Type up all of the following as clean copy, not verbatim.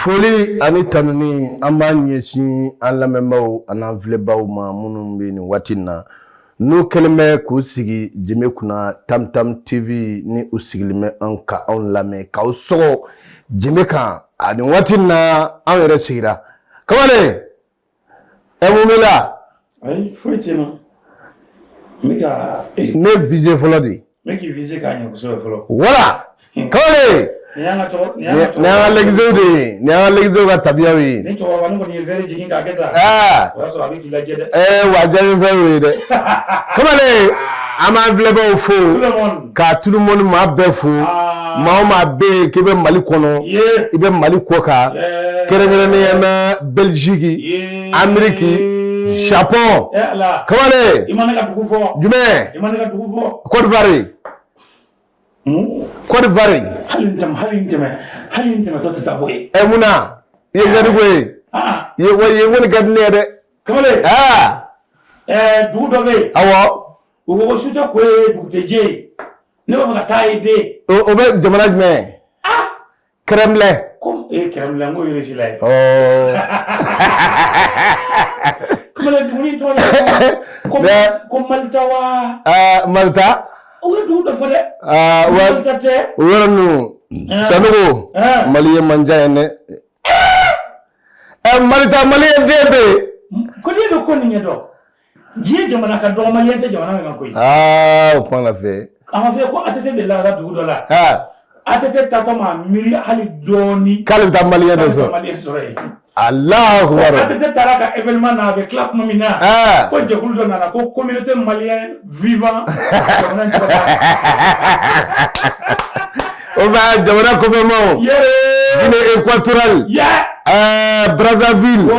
Foli ani tanuni an b'a ɲɛsin an lamɛnbaaw an'an filɛbaaw ma minnu bɛ nin waati in na n'u kɛlen bɛ k'u sigi jenbe kunna Tam Tam TV ni u sigilen bɛ an ka anw lamɛn k'aw sɔgɔ jenbe kan a nin waati in na anw yɛrɛ sigira kamalen ɛ mun b'i la? Ayi, foyi tɛ n na. N bɛ ka ne visé fɔlɔ de. N bɛ k'i visé k'a ɲɛ kosɛbɛ fɔlɔ. Voilà kamalen. Nin y'an ka tɔgɔ nin y'an ka lɛgisew de ye, nin y'an ka lɛgisew ka tabiyaw ye. Ni cɛkɔrɔba nin kɔni ye verre jigin k'a kɛ tan. O y'a sɔrɔ a bɛ k'i lajɛ dɛ. Ɛɛ wa jaabi fɛn y'o ye dɛ. Kamalen, an b'an filɛbaaw fo. Ka tout le monde maa bɛɛ fo. Maa o maa bɛ yen k'i bɛ Mali kɔnɔ. I bɛ Mali kɔ kan. Kɛrɛnkɛrɛnnenya na Belgique. Amérique, Japon. Kamalen. I ma ne ka dugu fɔ. Jumɛn? I ma ne ka dugu fɔ. Côte d'Ivoire. Côte d'Ivoire. Hali n tɛmɛ hali n tɛmɛ hali n tɛmɛtɔ tɛ taa bɔ yen. Ɛ mun na? I ye ka di ko ye. I ye wa yen kɔni ka di ne ye dɛ. Kamalen. Ɛɛ dugu dɔ bɛ yen. Awɔ. U ko ko su tɛ ko ye dugu tɛ jɛ ye. Ne b'a fɛ ka taa yen de. O bɛ jamana jumɛn? Kremlin. Ko ee Kremlin n ko Russie la ye. Kamalen dugu in tɔgɔ ko ko Malita wa. Malita. U ye dugu dɔ fɔ dɛ. Aa wa Malita tɛ. O yɔrɔ ninnu. Sanogo. Maliyɛn man ca yen dɛ. Ɛ Malita maliyɛn den bɛ yen. Ko ne bɛ ko nin ɲɛdɔn. Diɲɛ jamana ka dɔgɔ maliyɛn tɛ jamana min kan koyi. Aa o kuma la fɛ. A ma fɔ ko ATT delila ka taa dugu dɔ la. ATT taatɔ ma miiri hali dɔɔni. K'ale bɛ taa maliyɛn dɔ sɔrɔ. Maliyɛn sɔrɔ yen. Alahu akubaru. ATT taara ka événement na a bɛ tila tuma min na. Ko jɛkulu dɔ nana ko communauté malien vivant jamana in tɔgɔ O b'a jamana kɔfɛmaw. Guinée équatoriale. Brazzaville.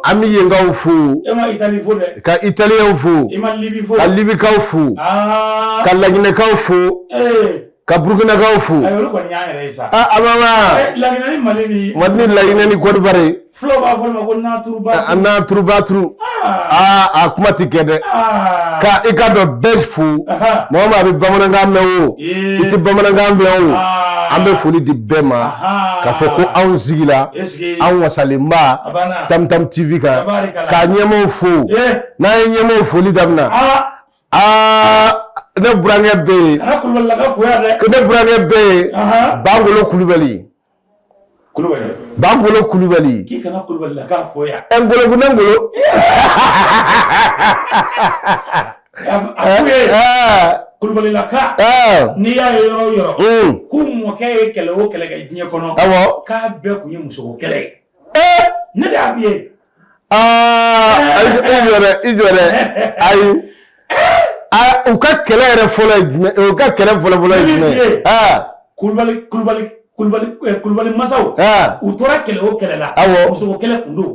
An bɛ yenkaw fo. E ma Italie fo dɛ. Ka Italienw fo. I ma Libye fo. Ka Libykaw fo. Ka Laginɛkaw fo. Ka Burkinakaw fo. Ayi, olu kɔni y'an yɛrɛ ye sa. A ma. Laginɛ ni Mali ni. Mali ni Laginɛ ni Côte d'Ivoire. Fulaw b'a fɔ ma ko naturuba. Naturubaturu. Aa a kuma tɛ kɛ dɛ. Ka i ka dɔn bɛɛ fo. Mɔgɔ maa bɛ bamanankan mɛn o. I tɛ bamanankan mɛn o. An bɛ foli di bɛɛ ma. K'a fɔ ko anw sigila. Anw wasalenba. Tam Tam TV kan. K'a ɲɛmaaw fo. N'an ye ɲɛmaaw foli daminɛ. Aa ne burankɛ bɛ yen. Ne burankɛ bɛ yen. Bangolo Kulubali. Kulubali. Bangolo Kulubali. K'i kana Kulubalilaka fo yan. Ɛ Ngolo ne Ngolo. A f'u ye. Kulubalilaka. N'i y'a ye yɔrɔ o yɔrɔ. K'u mɔkɛ ye kɛlɛ o kɛlɛ kɛ diɲɛ kɔnɔ. Awɔ. K'a bɛɛ kun ye musoko kɛlɛ ye. Ne de y'a f'i ye. Aa i jɔ dɛ, i jɔ dɛ, ayi. Aa u ka kɛlɛ yɛrɛ fɔlɔ ye jumɛn, u ka kɛlɛ fɔlɔ fɔlɔ ye jumɛn ye? Kulubali kulubali kulubali kulubali masaw. U tora kɛlɛ o kɛlɛ la. Awɔ. Musoko kɛlɛ kun don.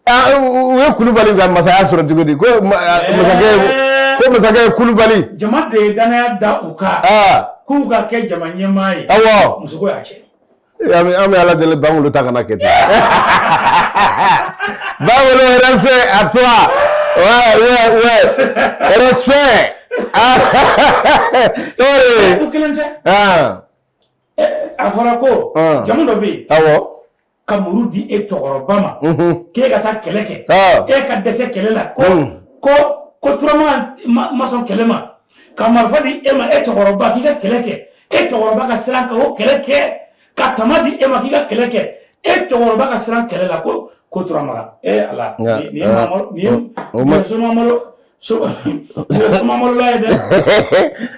U ye kulubali ka masaya sɔrɔ cogo di? Ko masakɛ ko masakɛ ye kulubali. Jama de ye danaya da u kan. K'u ka kɛ jama ɲɛmaa ye. Awɔ. Musoko y'a tiɲɛ. An bɛ Ala deli Bangolo ta kana kɛ ten. Bangolo, respect à toi. Ouais, respect. O kelen tɛ. A fɔra ko jamu dɔ bɛ yen. Awɔ. Ka muru di e cɛkɔrɔba ma. K'e ka taa kɛlɛ kɛ. E ka dɛsɛ kɛlɛ la ko ko ko Turama ma sɔn kɛlɛ ma. Ka marifa di e ma e cɛkɔrɔba k'i ka kɛlɛ kɛ. E cɛkɔrɔba ka siran ka o kɛlɛ kɛ ka tama di e ma k'i ka kɛlɛ kɛ e cɛkɔrɔba ka siran kɛlɛ la ko ko Turamaga e Ala nin ye nin ye somamalo somamalola ye dɛ.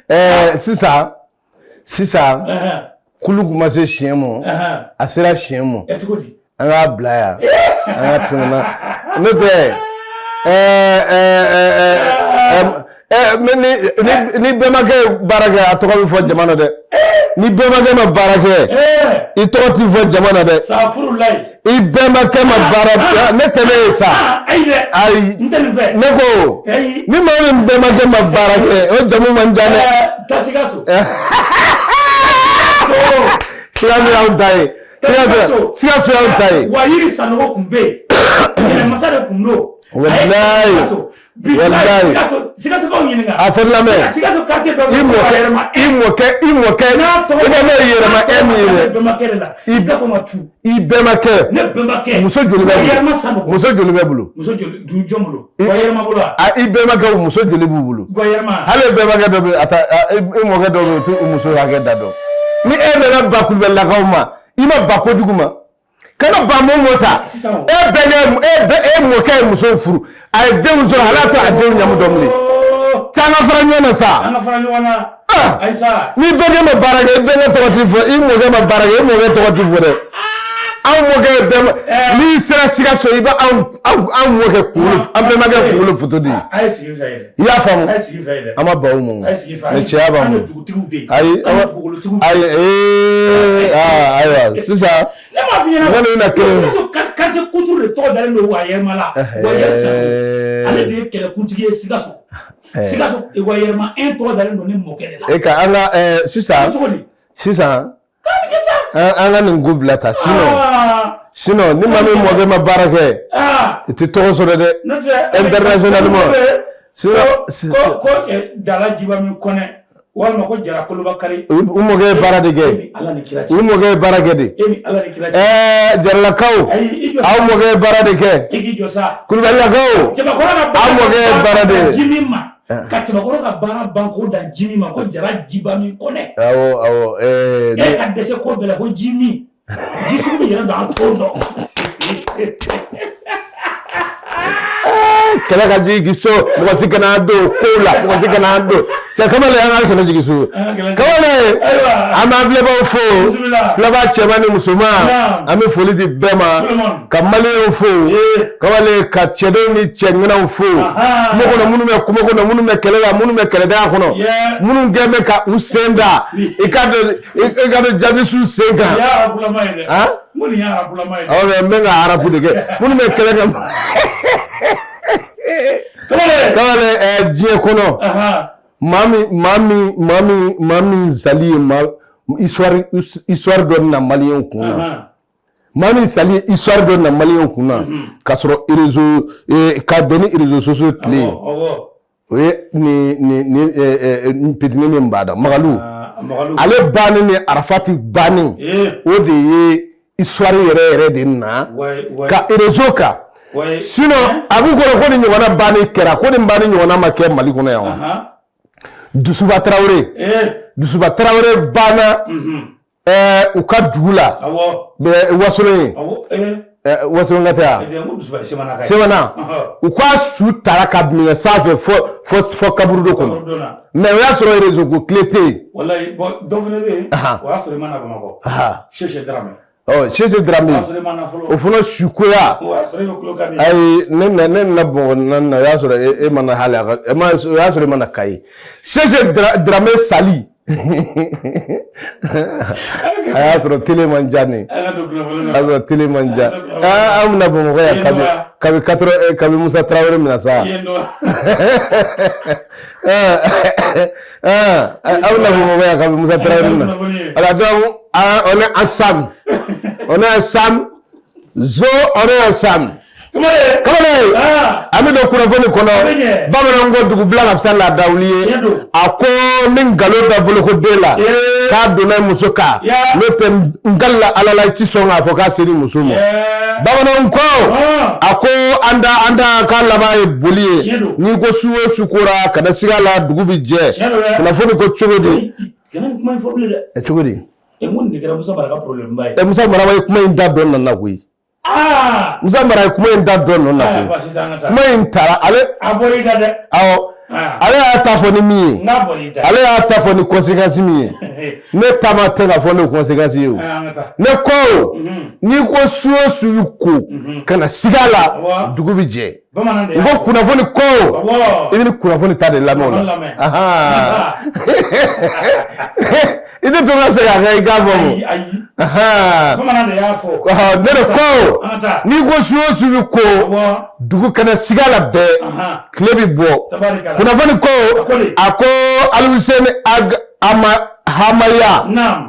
Ɛɛ sisan sisan kulu kun ma se siɲɛ ma, a sera siɲɛ ma. Cogo di? An k'a bila yan, an ka tɛmɛ na n'o tɛ ɛɛ ɛɛ ɛɛ ni bɛnbakɛ ye baara kɛ, a tɔgɔ bɛ fɔ jama na dɛ. Ni bɛnbakɛ ma baara kɛ, i tɔgɔ t'i fɔ jama na dɛ. Safurulayi. I bɛnbakɛ ma baara, ne tɛ ne ye sa. Ayi dɛ. Ayi. N tɛ nin fɛ. Ne ko. Ni maa min bɛnbakɛ ma baara kɛ, o jamu man ca dɛ. Taa Sikaso. Sikaso y'anw ta ye. Sikaso Sikaso y'anw ta ye. Wa yiri Sanogo tun bɛ yen. Kɛlɛmasa de tun don. Walayi. Walayi. Sikasokaw ɲininka. A fɔ lamɛn. Sikaso quartier dɔ bɛ I yen ko mɔkɛ Yɛrɛma. I mɔkɛ, i mɔkɛ, N'a tɔgɔ i bɛ ne yɛrɛma e min ye dɛ. Bɛnbakɛ de la. I bɛɛ ko ma tu. I bɛnbakɛ. Ne bɛnbakɛ. Muso joli bɛ bolo? Yɛrɛma Sanogo. Muso joli bɛ bolo? Muso joli jɔn bolo? Wa Yɛrɛma bolo wa? A, i bɛnbakɛw, muso joli b'u bolo? Wa Yɛrɛma. Hali e bɛnbakɛ dɔ bɛ a ta i mɔkɛ dɔ bɛ yen, o t'u muso hakɛ da dɔn. Ni e nana ba Kulubalilakaw ma, i ma ba kojugu ma, kana ba mun ma sa. Sisan o. E bɛnkɛ, e bɛ e mɔkɛ ye muso furu, a ye denw sɔrɔ, hali a to a denw ɲamu dɔn bilen. C'an ka fara ɲɔgɔn na sa. An ka fara ɲɔgɔn na. Ah! Ayisa. N'i bɛnkɛ ma baara kɛ, i bɛnkɛ tɔgɔ t'i fɔ. I mɔkɛ ma baara kɛ, i mɔkɛ tɔgɔ t'i fɔ dɛ. Anw mɔkɛ ye bɛɛ n'i sera Sikaso, i bɛ anw mɔkɛ kunkolo, an bɛnbakɛ kunkolo foto di. A ye sigi fɛ yɛrɛ. I y'a faamu? A ye sigi fɛ yɛrɛ. An ma ban o ma. A ye sigi fɛ. Mais cɛya b'an An ye bolo. dugutigiw de ye. Ayi. An ye dugukolotigi. Ayi, ee, ayiwa sisan. Ne m'a f'i ɲɛna. N kɔni bɛna kelen. Sikaso quartier Kuturu de tɔgɔ dalen don wa Yɛrɛma la. Wa Yɛrɛ Sanogo. Ale de ye kɛlɛkuntigi ye Sikaso. Sikaso wa Yɛrɛma 1 tɔgɔ dalen don ne mɔkɛ de la. E ka an ka sisan. Cogo di? Sisan an ka nin ko bila ta, sinon Ah! sinon ni maa min mɔkɛ ma baara kɛ, Ah! i tɛ tɔgɔ sɔrɔ dɛ. N'o tɛ Internationalement. Sinon ko Dala Jiba min Kɔnɛ walima ko Jara Koloba Kari. U mɔkɛ ye baara de E kɛ. ni Ala ni kira U cɛ. mɔkɛ ye baara kɛ de. E ni Ala ni kira cɛ. Jaralakaw, Ayi, i jɔ aw sa. mɔkɛ ye baara de kɛ. I k'i jɔ sa. Kulubalilakaw, Cɛbakɔrɔ ka aw mɔkɛ ye baara de ban ye. ji min ma. Ka cɛbakɔrɔ ka baara ban k'o dan ji min ma ko Jara Jiba min Kɔnɛ. Awɔ. E ka dɛsɛ ko bɛɛ la ko ji min. Ji sugu min yɛrɛ don an t'o dɔn. Kɛlɛ ka jigin so, mɔgɔ si kana don kow la, mɔgɔ si kana don. Cɛ kamalen, an ka kɛlɛ jigin so. An ka kɛlɛ jigin. Kamalen, Ayiwa. an b'an filɛbaw fo. Bisimila. Filɛbaa cɛman ni musoman, Naam. an bɛ foli di bɛɛ ma. Tout le monde. Ka maliyɛnw fo. Kamalen, ka cɛdenw ni cɛŋanaw fo. Ahan. Kungo kɔnɔ, minnu bɛ kungo kɔnɔ, minnu bɛ kɛlɛ la, minnu bɛ kɛlɛdaga kɔnɔ, minnu kɛn bɛ ka u sen da i ka dɔn jabisiw sen kan. Nin y'a arabulama ye dɛ. Han? N ko nin y'a arabulama ye dɛ. Awɔ, mais n bɛ ka arabu de kɛ, minnu bɛ kɛlɛ kɛ. Kamalen. Kamalen, diɲɛ kɔnɔ, maa min sali ye maa histoire dɔ na maliyɛnw kun na, maa min sali ye histoire dɔ na maliyɛnw kun na k'a sɔrɔ réseau, ka bɛn ni réseaux sociaux tile ye, o ye nin petini min b'a da Magalu. Ah, Magalu. Ale bannen ni Arafati bannen, o de ye histoire yɛrɛ yɛrɛ de na ka réseau kan. Sinon a b'u kɔnɔ ko nin ɲɔgɔnna banni kɛra, ko nin banni ɲɔgɔnna ma kɛ Mali kɔnɔ yan wa. Dusuba Tarawele, Dusuba Tarawele banna u ka dugu la, Wasolon ye. Wasolon ka tɛ yan. Eh bien, n ko Dusuba ye Semana ka ye. Semana. U ka su taara ka minɛ sanfɛ fɔ kaburudo kɔnɔ. Kaburudo na. Mais o y'a sɔrɔ réseau ko tile tɛ yen. Walayi, bon, dɔ fana bɛ yen. O y'a sɔrɔ i ma na Bamakɔ. Sese Darame. Ɔ, Sese Darame. O y'a sɔrɔ i ma na fɔlɔ. O fana sukoya. O y'a sɔrɔ e bɛ kulo kan di. Ayi, ne nana Bamakɔ na, o y'a sɔrɔ e ma na hali a ka e ma, o y'a sɔrɔ e ma na Kayi. Sese Darame sali, a y'a sɔrɔ télé man diya ne. An ka don kunnafoni A na. y'a sɔrɔ télé man diya. Aa, an bɛna Bamakɔ yan kabi quatre, kabi Musa Tarawele minɛ sa. I ye nɔ. Aw bɛna Bamakɔ yan kabi Musa Tarawele minɛ. Alors donc, on est ensemble, on est ensemble, zo, on est ensemble. Kamalen. Kamalen, an bɛ don kunnafoni kɔnɔ. A bɛ ɲɛ. Bamananw ko dugubila ka fisa laadawuli ye. Tiɲɛ don. A ko ni nkalon da bolokoden la k'a donna muso kan, n'o tɛ n kalila Ala la, i ti sɔn k'a fɔ k'a seri muso ma. Bamananw ko, a ko an da k'a laban ye boli ye. Tiɲɛ don. N'i ko su o su kora, kana siga la, dugu bi jɛ. Tiɲɛ don dɛ. Kunnafoni ko cogo di? Kana nin kuma in fɔ bilen dɛ. Ɛ, cogo di? Ɛ, n ko nin de kɛra Musa Mara ka problème ba ye. Ɛ, Musa Mara ye kuma in da dɔ nana koyi. Musa Mara ye kuma in da dɔ nɔ na Ayiwa, koyi. baasi tɛ, an ka taa. Kuma in taara ale. A bɔra i da dɛ. Awɔ. Ale y'a ta fɔ ni min ye, N k'a bɔra i da. ale y'a ta fɔ ni conséquence min ye, ne ta ma tɛ ka fɔ ne conséquence ye o. An ka taa. Ne ko, n'i ko su o su y'u ko, kana siga a la, dugu bi jɛ. Bamanan de N y'a ko fɔ. kunnafoni ko, i bɛ ni kunnafoni ta de lamɛn o la. Kunnafoni lamɛn. Ahan. I tɛ to ka segin a kan, i k'a fɔ o. Ayi, ayi. Ahan. Bamanan de y'a fɔ. Ɔhɔ, ne de ko, An ka taa. n'i ko su o su bɛ ko, dugu kana siga la bɛɛ, tile bɛ bɔ. Tabarikala. Kunnafoni ko, A ko de. a ko Alihuseni Ag Ama Hamaya,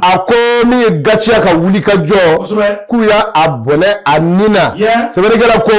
a ko min ye GATIA ka wuli ka jɔ, k'u y'a a bɔnɛ a ni na. Sɛbɛnnikɛla ko,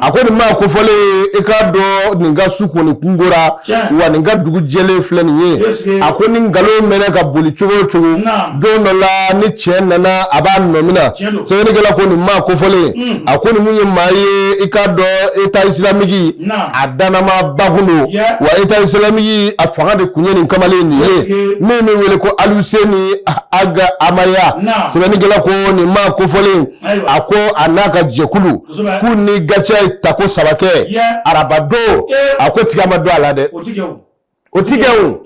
a ko nin maa kofɔlen, i k'a dɔn nin ka su kɔni kungora, wa nin ka dugu jɛlen filɛ nin ye. A ko ni nkalon mɛnɛ ka boli cogo o cogo, don dɔ la ni tiɲɛ nana, a b'a nɔ minɛ. Sɛbɛnnikɛla ko nin maa kofɔlen, a ko nin mun ye maa ye, i k'a dɔn État islamique a dannamaaba kun don, wa État islamique a fanga de kun ye nin kamalen nin ye, min bɛ wele ko Aluseni Aga Amaya. Sɛbɛnnikɛla ko nin maa kofɔlen, a ko a n'a ka jɛkulu, k'u ni GATIA ye tako saba kɛ arabadon. A ko tigɛ ma don a la dɛ, o ti kɛ, o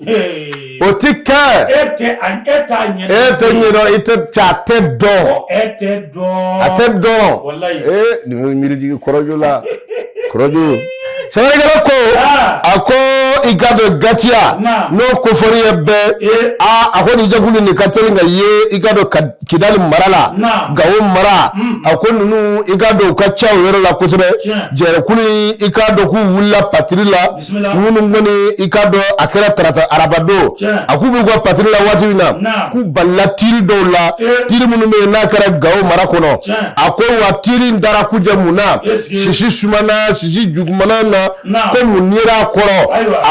o ti kɛ. E tɛ e t'a ɲɛ, e tɛ ɲɛdɔn, i tɛ cɛ, a tɛ dɔn, e tɛ dɔn, a tɛ dɔn. Ee, nin bɛ miiri jigin kɔrɔjo la, kɔrɔjo. Sɛbɛnnikɛla ko, a ko i k'a dɔn GATIA n'o kofɔli ye bɛɛ, aa, a ko nin jɛkulu nin ka teli ka ye, i k'a dɔn Kidali mara la, Gawo mara. A ko ninnu, i k'a dɔn u ka ca o yɔrɔ la kosɛbɛ. Jɛkulu i k'a dɔn k'u wulila patrouille la, minnu kɔni, i k'a dɔn a kɛra tarata arabadon, a k'u b'u ka patrouille la waati min na, k'u balila tir dɔw la, tir minnu bɛ yen n'a kɛra Gawo mara kɔnɔ. A ko wa tir in dara ku jɛ mun na? Sisi sumana, sisi jugumana na, ko mun yera a kɔrɔ?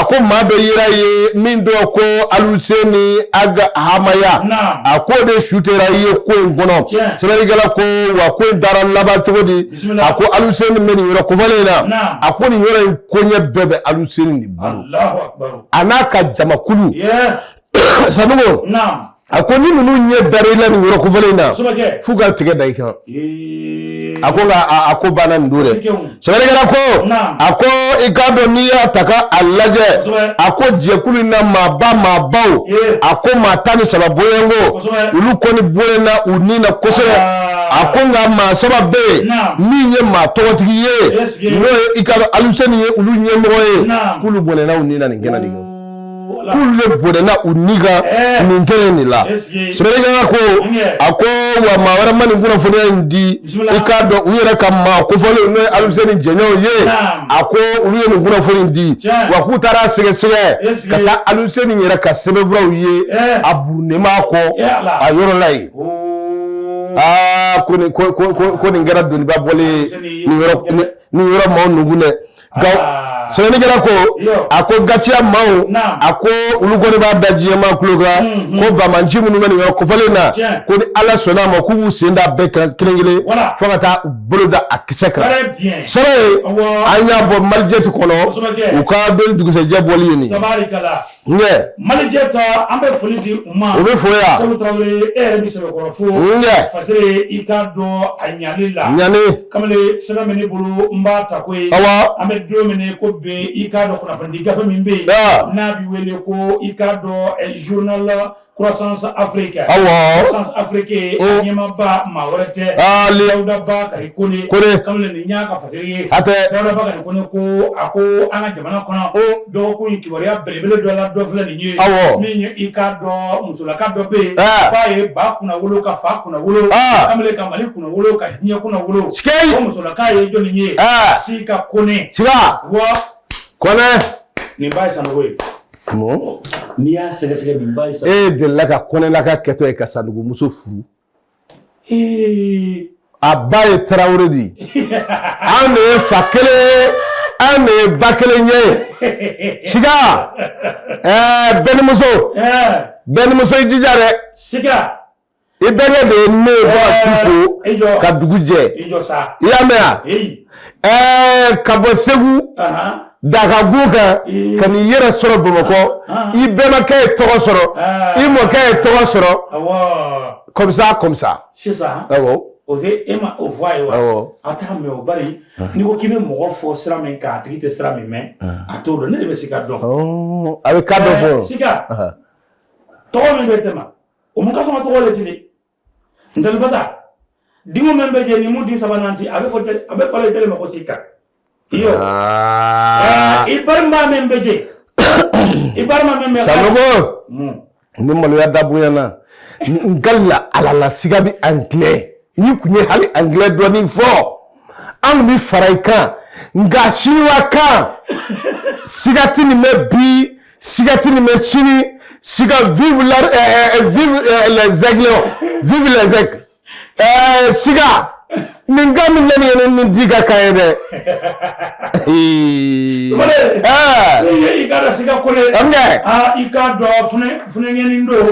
A ko maa dɔ yera ye min tɔgɔ ko Aluseni Aga Hamaya. A ko de su tɛra ye ko in kɔnɔ. Sɛbɛnnikɛla ko wa ko in taara laban cogo di? A ko Aluseni bɛ nin yɔrɔ kofɔlen in na. A ko nin yɔrɔ in koɲɛ bɛɛ bɛ Aluseni de bolo, a n'a ka jamakulu. Sanogo, a ko ni ninnu ɲɛ dara i la nin yɔrɔ kofɔlen in na, f'u ka tigɛ da i kan. A ko nka a ko banna nin don dɛ. Sɛbɛnnikɛla ko, a ko i k'a dɔn n'i y'a ta ka a lajɛ, a ko jɛkulu in na maaba maabaw, a ko maa 13 bɔɲɔgɔnko, olu kɔni bɔnɛna u ni na kosɛbɛ. A ko nka maa saba bɛ yen min ye maa tɔgɔtigi ye, n'o ye i k'a dɔn Aluseni ye olu ɲɛmɔgɔ ye, k'olu bɔnɛna u ni na nin kɛnɛ nin kan, k'olu de bɔnɛna u ni kan nin kɛnɛ nin la. Sɛbɛnnikɛla ko, a ko wa maa wɛrɛ ma nin kunnafoniya in di, i k'a dɔn u yɛrɛ ka maa kofɔlenw, n'o ye Aluseni jɛɲɔgɔnw ye, a ko olu ye nin kunnafoni di, wa k'u taara sɛgɛsɛgɛ ka taa Aluseni yɛrɛ ka sɛbɛnfuraw ye, a burunnen b'a kɔ a yɔrɔ la yen. Aa, ko nin ko nin kɛra doniba bɔlen ye nin yɔrɔ maaw nugu dɛ. Sɛbɛnnikɛla ko, a ko GATIA maaw, a ko olu kɔni b'a da diɲɛmaa tulo kan ko banbaanci minnu bɛ nin yɔrɔ kofɔlen na, ko ni Ala sɔnna a ma, k'u b'u sen da bɛɛ kan kelen kelen fo ka taa u bolo da a kisɛ kan. Sɛbɛn ye, an y'a bɔ Malijet kɔnɔ, u ka don dugusɛjɛ bɔli ye nin ye. Nge. Malijet, an bɛ foli di u ma. U bɛ fo yan. Segu Tarawele, e yɛrɛ bɛ sɛbɛkɔrɔ fo. Nge. Fasere, i k'a dɔn a ɲali la. Ɲani. Kamalen, sɛbɛn bɛ ne bolo, n b'a ta ko ye. Awɔ. An bɛ don min ko bi, i k'a dɔn kunnafonidi gafe min bɛ yen. N'a bɛ wele ko, i k'a dɔn, journal Croissance Afrique. Awɔ. Croissance Afrique a ɲɛmaaba, maa wɛrɛ tɛ. Ali. Dawuda Bakari Kone. Kone. Kamalen, nin y'a ka fasiri ye. A tɛ. Dawuda Bakari Kone ko, a ko an ka jamana kɔnɔ, dɔgɔkun in kibaruya belebele dɔ la, dɔ filɛ nin ye. Awɔ. Min ye, i k'a dɔn, musolaka dɔ bɛ yen. K'a ye ba kunnawolo, ka fa kunnawolo. Kamalen, ka Mali kunnawolo, ka diɲɛ kunnawolo. Sikei. O musolaka ye jɔnni ye? Sika Kone. Sika. Wa. Kone. Nin ba ye Sanogo ye. N'i y'a sɛgɛsɛgɛ, nin ba ye E delila ka Kɔnɛlaka kɛtɔ ye ka Sanogo muso furu. A ba ye Tarawele de ye. An de ye fa kelen, an de ye ba kelen ye. Sika, ɛɛ, bɛnnimuso, bɛnnimuso, i jija dɛ. Sika. I bɛnkɛ de ye ne ye fo ka su ko ka dugu jɛ. I jɔ sa. I y'a mɛn wa? Ɛɛ, ka bɔ Segu Dakagun kan ka n'i yɛrɛ sɔrɔ Bamakɔ, i bɛnbakɛ ye tɔgɔ sɔrɔ, i mɔkɛ ye tɔgɔ sɔrɔ, comme ça, comme ça. Sisan. Awɔ. O tɛ e ma o fɔ a ye wa? Awɔ. A t'a mɛn o, bari n'i ko k'i bɛ mɔgɔ fɔ sira min kan, a tigi tɛ sira min mɛn, a t'o dɔn. Ne de bɛ Sika dɔn. A bɛ kan dɔ fɔ. Sika, tɔgɔ min bɛ tɛmɛ o mun ka sɔn ka tɔgɔ le tili ntalibata dingo min bɛ jɛ ni mun di sabanan ti, a bɛ fɔ tele ma ko Sika iyo. I barima min bɛ jɛ, i barima min bɛ. Sanogo, ni maloya da bonyana n kalila Ala la, siga bɛ anglais. N'i kun ye hali anglais dɔɔnin fɔ, an kun bɛ fara i kan, nka siniwa kan, siga ti nin mɛn bi, siga ti nin mɛn sini. Sika, vive la, vive les aigles, vive les aigles. Sika, nin kan min filɛ nin ye, nin t'i ka kan ye dɛ. Min ye i k'a dɔn Sika Kone, aa, i k'a dɔn funɛngɛnin don.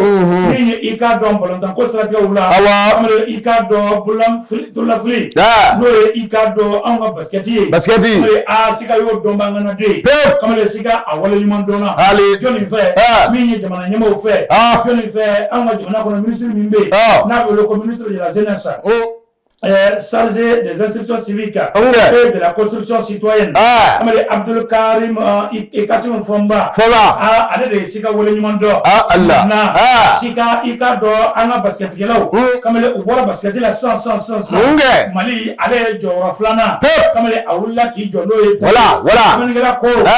Min ye i k'a dɔn balontan ko siratigɛw la, kamalen, i k'a dɔn bololafili, n'o ye i k'a dɔn anw ka basikɛti ye. Basikɛti. Kamalen, aa, Sika y'o dɔnbaa ŋana den ye. Kamalen, Sika a wale ɲuman dɔnna. Hali. Jɔnni fɛ? Min ye jamana ɲɛmaaw fɛ. Jɔnni fɛ? Anw ka jamana kɔnɔ, minisiri min bɛ yen, n'a bɛ wele ko ministre de la jeunesse, chargé des inscriptions civiques et de la construction citoyenne, Kamalen Abdul Karim Kassim Fɔnba. Fɔnba. Ah, ale de ye Sika wale ɲuman dɔn. Ah, Allah. Na Sika, i k'a dɔn an ka basikɛtikɛlaw, kamalen, u bɔra basikɛti la sisan sisan sisan sisan. Mali, ale ye jɔyɔrɔ filanan. Kamalen, a wulila k'i jɔ n'o ye. Voilà, voilà. Sɛbɛnnikɛla ko, a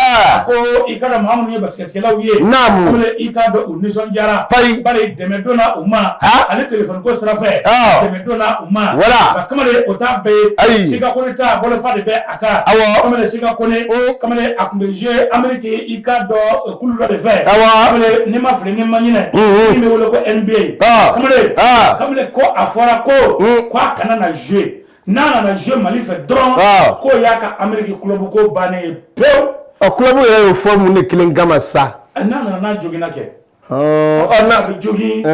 ko i k'a dɔn maa minnu ye basikɛtikɛlaw ye, kamalen, i k'a dɔn u nisɔndiyara. Payi. Bari dɛmɛ donna u ma. Ale telefɔni ko sira fɛ. Dɛmɛ donna u ma. Nka kamalen, o t'a bɛɛ ye. Ayi. Sika Kone ta bolofa de bɛ a kan. Kamalen, Sika Kone, kamalen, a tun bɛ jouer Amérique, i k'a dɔn kulu dɔ de fɛ. Kamalen, n'i ma fili, ni ma ɲinɛ, min bɛ wele ko NBA. Kamalen, kamalen, ko a fɔra ko a kana na jouer, n'a nana jouer Mali fɛ dɔrɔn, k'o y'a ka Amérique club ko bannen ye pewu. Ɔ, club yɛrɛ y'o fɔ mun de kelen kama sa? N'a nana, n'a joginna kɛ. Ɔ, n'a bɛ jogin, a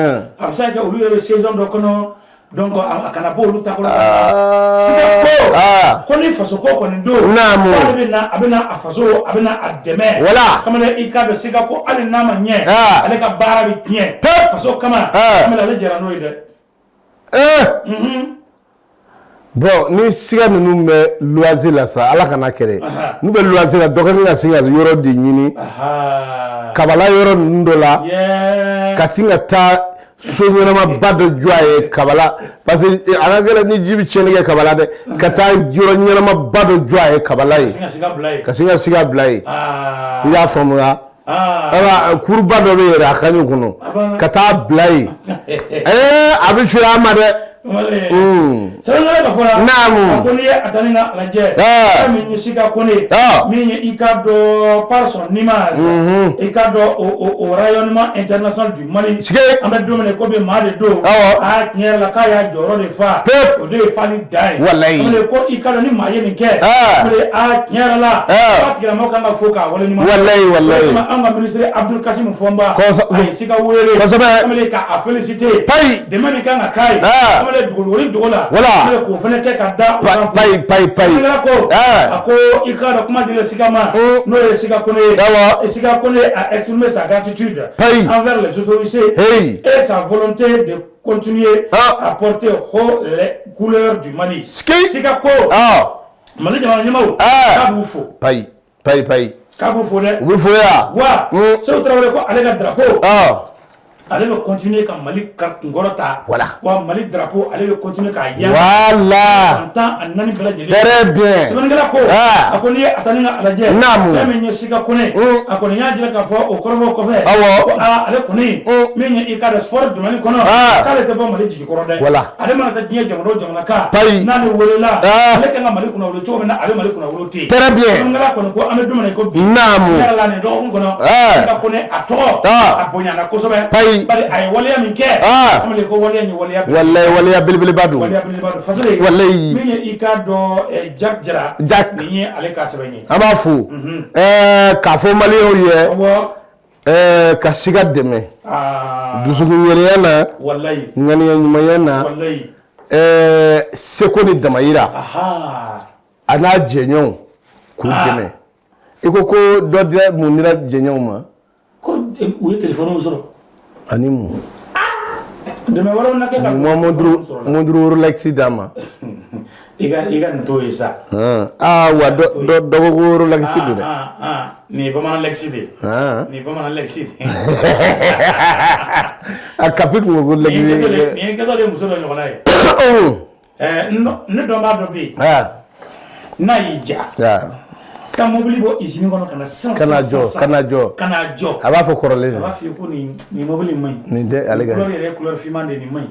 bɛ se ka kɛ olu yɛrɛ bɛ saison dɔ kɔnɔ, donc a kana bɔ olu ta kɔnɔ. Sika ko ni faso ko kɔni don, k'ale bɛ na, a bɛ na a faso, a bɛ na a dɛmɛ. Kamalen, i k'a dɔn Sika ko hali n'a ma ɲɛ, ale ka baara bɛ tiɲɛ faso kama. Kamalen, ale jɛra n'o ye dɛ. Bon, ni Sika ninnu bɛ loisir la sa, Ala kana kɛlɛ, n'u bɛ loisir la, dɔ ka kan ka sin ka yɔrɔ de ɲini, Kabala yɔrɔ ninnu dɔ la, ka sin ka taa so ɲɛnamaba dɔ jɔ a ye Kabala, parce que a ka gɛlɛn ni ji bɛ tiɲɛni kɛ Kabala dɛ, ka taa yɔrɔ ɲɛnamaba dɔ jɔ a ye Kabala ye, ka sin ka Sika bila yen. I y'a faamuya? Ala, kuruba dɔ bɛ yɛrɛ a ka ɲi kɔnɔ, ka taa bila yen, a bɛ suya a ma dɛ. Sɛbɛnnikɛla ka fɔ la, a ko n'i ye a ta ni ka lajɛ, fɛn min ye Sika Kone, min ye i k'a dɔn par son image, i k'a dɔn au rayonnement international du Mali, an bɛ don min na ko bi, maa de don. Aa, tiɲɛ yɛrɛ la, k'a y'a jɔyɔrɔ de fa, o de ye fali dan ye. Walayi. Ko i k'a dɔn ni maa ye nin kɛ, aa, tiɲɛ yɛrɛ la, k'a tigilamɔgɔ kan ka fo k'a waleɲuman dɔn. Walayi, walayi. An ka ministre Abdul Kassim Fɔnba, a ye Sika wele. Kamalen, k'a féliciter. Payi. Dɛmɛ min kan ka k'a ye, kamalen, dogodogoni dogo la, kamalen, k'o fana kɛ ka da o kan. Payi, payi, payi. Sɛbɛnnikɛla ko, a ko i k'a dɔn kuma dilen Sika ma, n'o ye Sika Kone ye, Sika Kone a exprimé sa gratitude envers les autorités et sa volonté de continuer à porter haut les couleurs du Mali. Sika ko Mali jamana ɲɛmaaw, k'a b'u fo. Payi, payi, payi. K'a b'u fo dɛ. U bɛ fo yan. Wa Seku Tarawele ko ale ka drapeau, ale bɛ continuer ka Mali ka kunkɔrɔ ta. Wa Mali drapeau, ale bɛ continuer k'a yan. San 14 bɛɛ lajɛlen. Très bien. Sɛbɛnnikɛla ko, a ko n'i ye a ta ni ka lajɛ, fɛn min ye Sika Kone, a kɔni y'a jira k'a fɔ o kɔrɔfɔ kɔfɛ, ko aa, ale kɔni, min ye i k'a dɔn sport domaine kɔnɔ, k'ale tɛ bɔ Mali jigi kɔrɔ dɛ. Ale mana taa diɲɛ jamana o jamana kan, n'ale welela, ale kan ka Mali kunnawolo cogo min na, a bɛ Mali kunnawolo ten. Très bien. Sɛbɛnnikɛla kɔni ko an bɛ don min na i ko bi, yɛrɛ la, nin dɔgɔkun kɔnɔ, Sika Kone a tɔgɔ, a bonyana kosɛbɛ. Bari a ye waleya min kɛ, kamalen, ko waleya in ye waleya Walayi, waleya belebeleba don. Waleya belebeleba don Fasere. Walayi. Min ye i k'a dɔn Jack Jara, Jack, nin ye ale ka sɛbɛn ye. An b'a fo k'a fɔ maliyɛnw ye, ka Sika dɛmɛ dusukun ŋaniya na, ŋaniya ɲumanya na, seko ni damayira, a n'a jɛɲɔgɔnw k'u dɛmɛ. I ko ko dɔ dira, mun dira jɛɲɔgɔnw ma? Ko u ye telefɔniw sɔrɔ. Ani mun? Dɛmɛ wɛrɛw na kɛ ka ma montre Rolex d'a ma. I ka nin t'o ye sa. Aa, wa dɔ dɔ dɔ ko ko Rolex don dɛ. Nin ye bamanan lɛkisi de ye. Nin ye bamanan lɛkisi de ye. A kapi kun ko ko lɛkisi. Nin ye kɛtɔ de ye muso dɔ ɲɔgɔnna ye. Ne dɔnbaa dɔ bɛ yen, n'a y'i ja, taa mobili bɔ usine kɔnɔ ka na sisan. Ka na jɔ, ka na jɔ. Ka na jɔ. A b'a fɔ kɔrɔlen. A b'a f'i ye ko nin mobili in man ɲi. Nin tɛ ale ka. Couleur yɛrɛ ye couleur finman de ye, nin man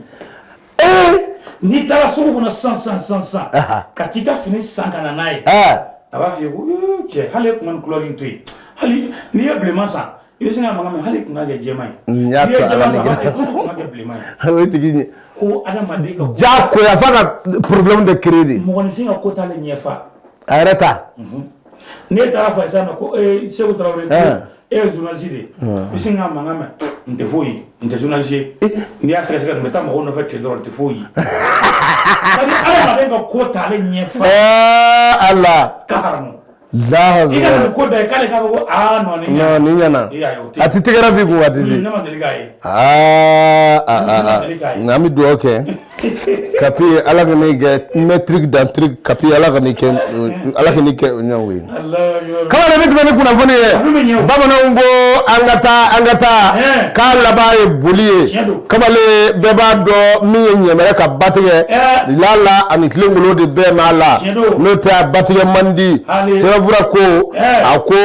ɲi. N'i taara sugu kɔnɔ sisan sisan sisan sisan, ka t'i ka fini san ka na n'a ye, a b'a f'i ye ko cɛ, hali e kun ka nin couleur in to yen, hali n'i ye bilenman san. I bɛ sin ka mankan mɛn, hali kun ka kɛ jɛman ye. N y'a N'i ye to Ala jɛman ni san, a b'a kira. fɔ hali kun ka kɛ bilenman ye. O ye tigi ɲɛ. Ko adamaden ka ko Diyagoya f'a ka problème de créer de. Mɔgɔninfin ka ko t'ale ɲɛfa. A yɛrɛ ta. N'e taara fɔ sisan nɔ ko ee Seku Tarawele, e ye journaliste de ye, i bɛ sin ka mankan mɛn, n tɛ foyi ye, n tɛ journaliste ye. N'i y'a sɛgɛsɛgɛ, nin bɛ taa mɔgɔw nɔfɛ ten dɔrɔn, n tɛ foyi ye. C'est à dire adamaden ka ko t'ale ɲɛfa. Ɛɛ Ala. Ka haramu. Allahu I ka akbar. nin ko da ye k'ale k'a fɔ ko aa non, nin Non, ɲɛna. nin ɲɛna. I y'a ye, o tɛ. A tɛ tɛgɛrɛ f'i kun waati si. Ne ma deli k'a ye. Aa aa aa, an bɛ dugawu kɛ Kapi, Ala ka n'i kɛ maître dans truc. Kapi, Ala ka n'i kɛ, Ala ka n'i kɛ o ɲɔgɔn ye. Allahu akbar. Kaba de bɛ tɛmɛ ni kunnafoni ye. A dun bɛ ɲɛ o. Bamananw ko an ka taa, an ka taa, k'a laban ye boli ye. Tiɲɛ don. Kamalen, bɛɛ b'a dɔn min ye ɲɛmɛrɛ ka batigɛ lala ani tilenkolo de bɛɛ m'a la. Tiɲɛ don. N'o tɛ, a batigɛ man di. Hali. Sɛbɛnfura ko, a ko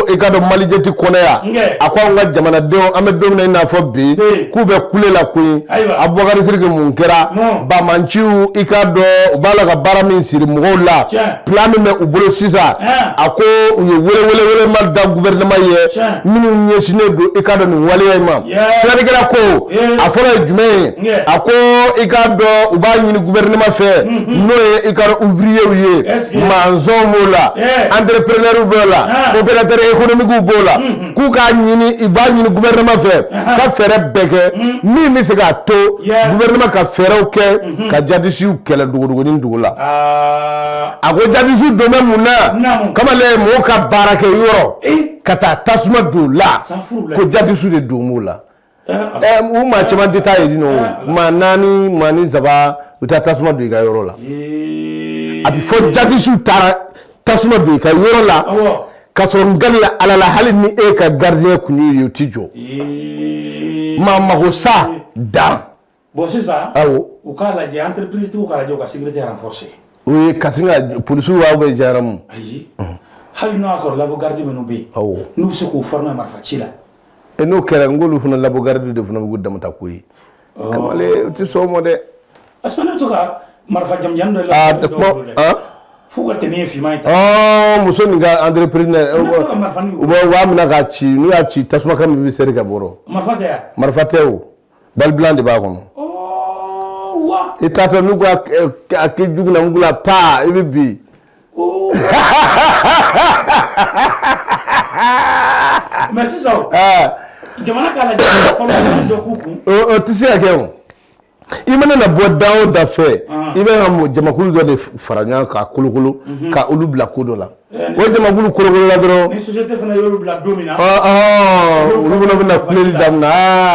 i ka dɔn Malijɛti kɔnɔ yan, Nkɛ. a ko anw ka jamanadenw, an bɛ don min na i n'a fɔ bi, k'u bɛ kule la koyi. Ayiwa. Abubakari Siriki, mun kɛra? Non. Bamanciw, i k'a dɔn u b'a la ka baara min siri mɔgɔw la, plan min bɛ u bolo sisan, a ko u ye wele welema da gouvernement ye minnu ɲɛsinnen don, i k'a dɔn, nin waleya in ma. Sɛbɛnnikɛla ko, a fɔlɔ ye jumɛn ye? A ko i k'a dɔn u b'a ɲini gouvernement fɛ, n'o ye i k'a dɔn ouvrier ye, maçon b'o la, entrepreneur b'o la, opérateur économique b'o la, k'u k'a ɲini, i b'a ɲini gouvernement fɛ ka fɛɛrɛ bɛɛ kɛ min bɛ se k'a to gouvernement ka fɛɛrɛw kɛ ka jadisiw kɛlɛ dogodogonin dugu la. A ko jadisiw don bɛ mun na? Kamalen, mɔgɔw ka baara kɛ yɔrɔ, ka taa tasuma don la, ko jadisiw de don b'o la. U maa caman tɛ taa yen nɔ, o maa naani, maa ni saba, u taa tasuma don i ka yɔrɔ la. A bɛ fɔ jadisiw taara tasuma don i ka yɔrɔ la, ka sɔrɔ n kali la Ala la, hali ni e ka gardien kun y'u ye, u ti jɔ. Maa mago sa dan. Bon, sisan, awɔ, u k'a lajɛ, entreprise tigiw k'a lajɛ, u ka sécurité renforcer. O ye ka sin ka polisiw b'aw bɛ gendarme. Ayi, hali n'o y'a sɔrɔ labo garde minnu bɛ yen, n'u bɛ se k'u former marifa ci la. E, n'o kɛra, n k'olu fana labo garde de fana bɛ k'u damata ko ye. Kamalen, u tɛ sɔn o ma dɛ. Parce que ne bɛ to ka marifa jamujan dɔ la kuma f'u ka tenue ye finman ye tan. Muso nin ka entrepreneur, Ne bɛ to ka marifa ni u b'a minɛ k'a ci, n'u y'a ci, tasuma kan min bɛ seri ka bɔ rɔ. Marifa tɛ yan. Marifa tɛ o, balle blanc de b'a kɔnɔ. Ɔ wa. I taatɔ, n'u ko a kɛ jugu la, mugu la paa, i bɛ bin. Mais sisan o, jamana k'a lajɛ fɔlɔ, dɔ k'u kun. O tɛ se ka kɛ o. I mana na bɔ da o da fɛ, i bɛ ka jamakulu dɔ de fara ɲɔgɔn kan, kolokolo, ka olu bila ko dɔ la. O jamakulu kolokolo la dɔrɔn, ni société fana y'olu bila don min na, olu fana bɛna kuleli daminɛ.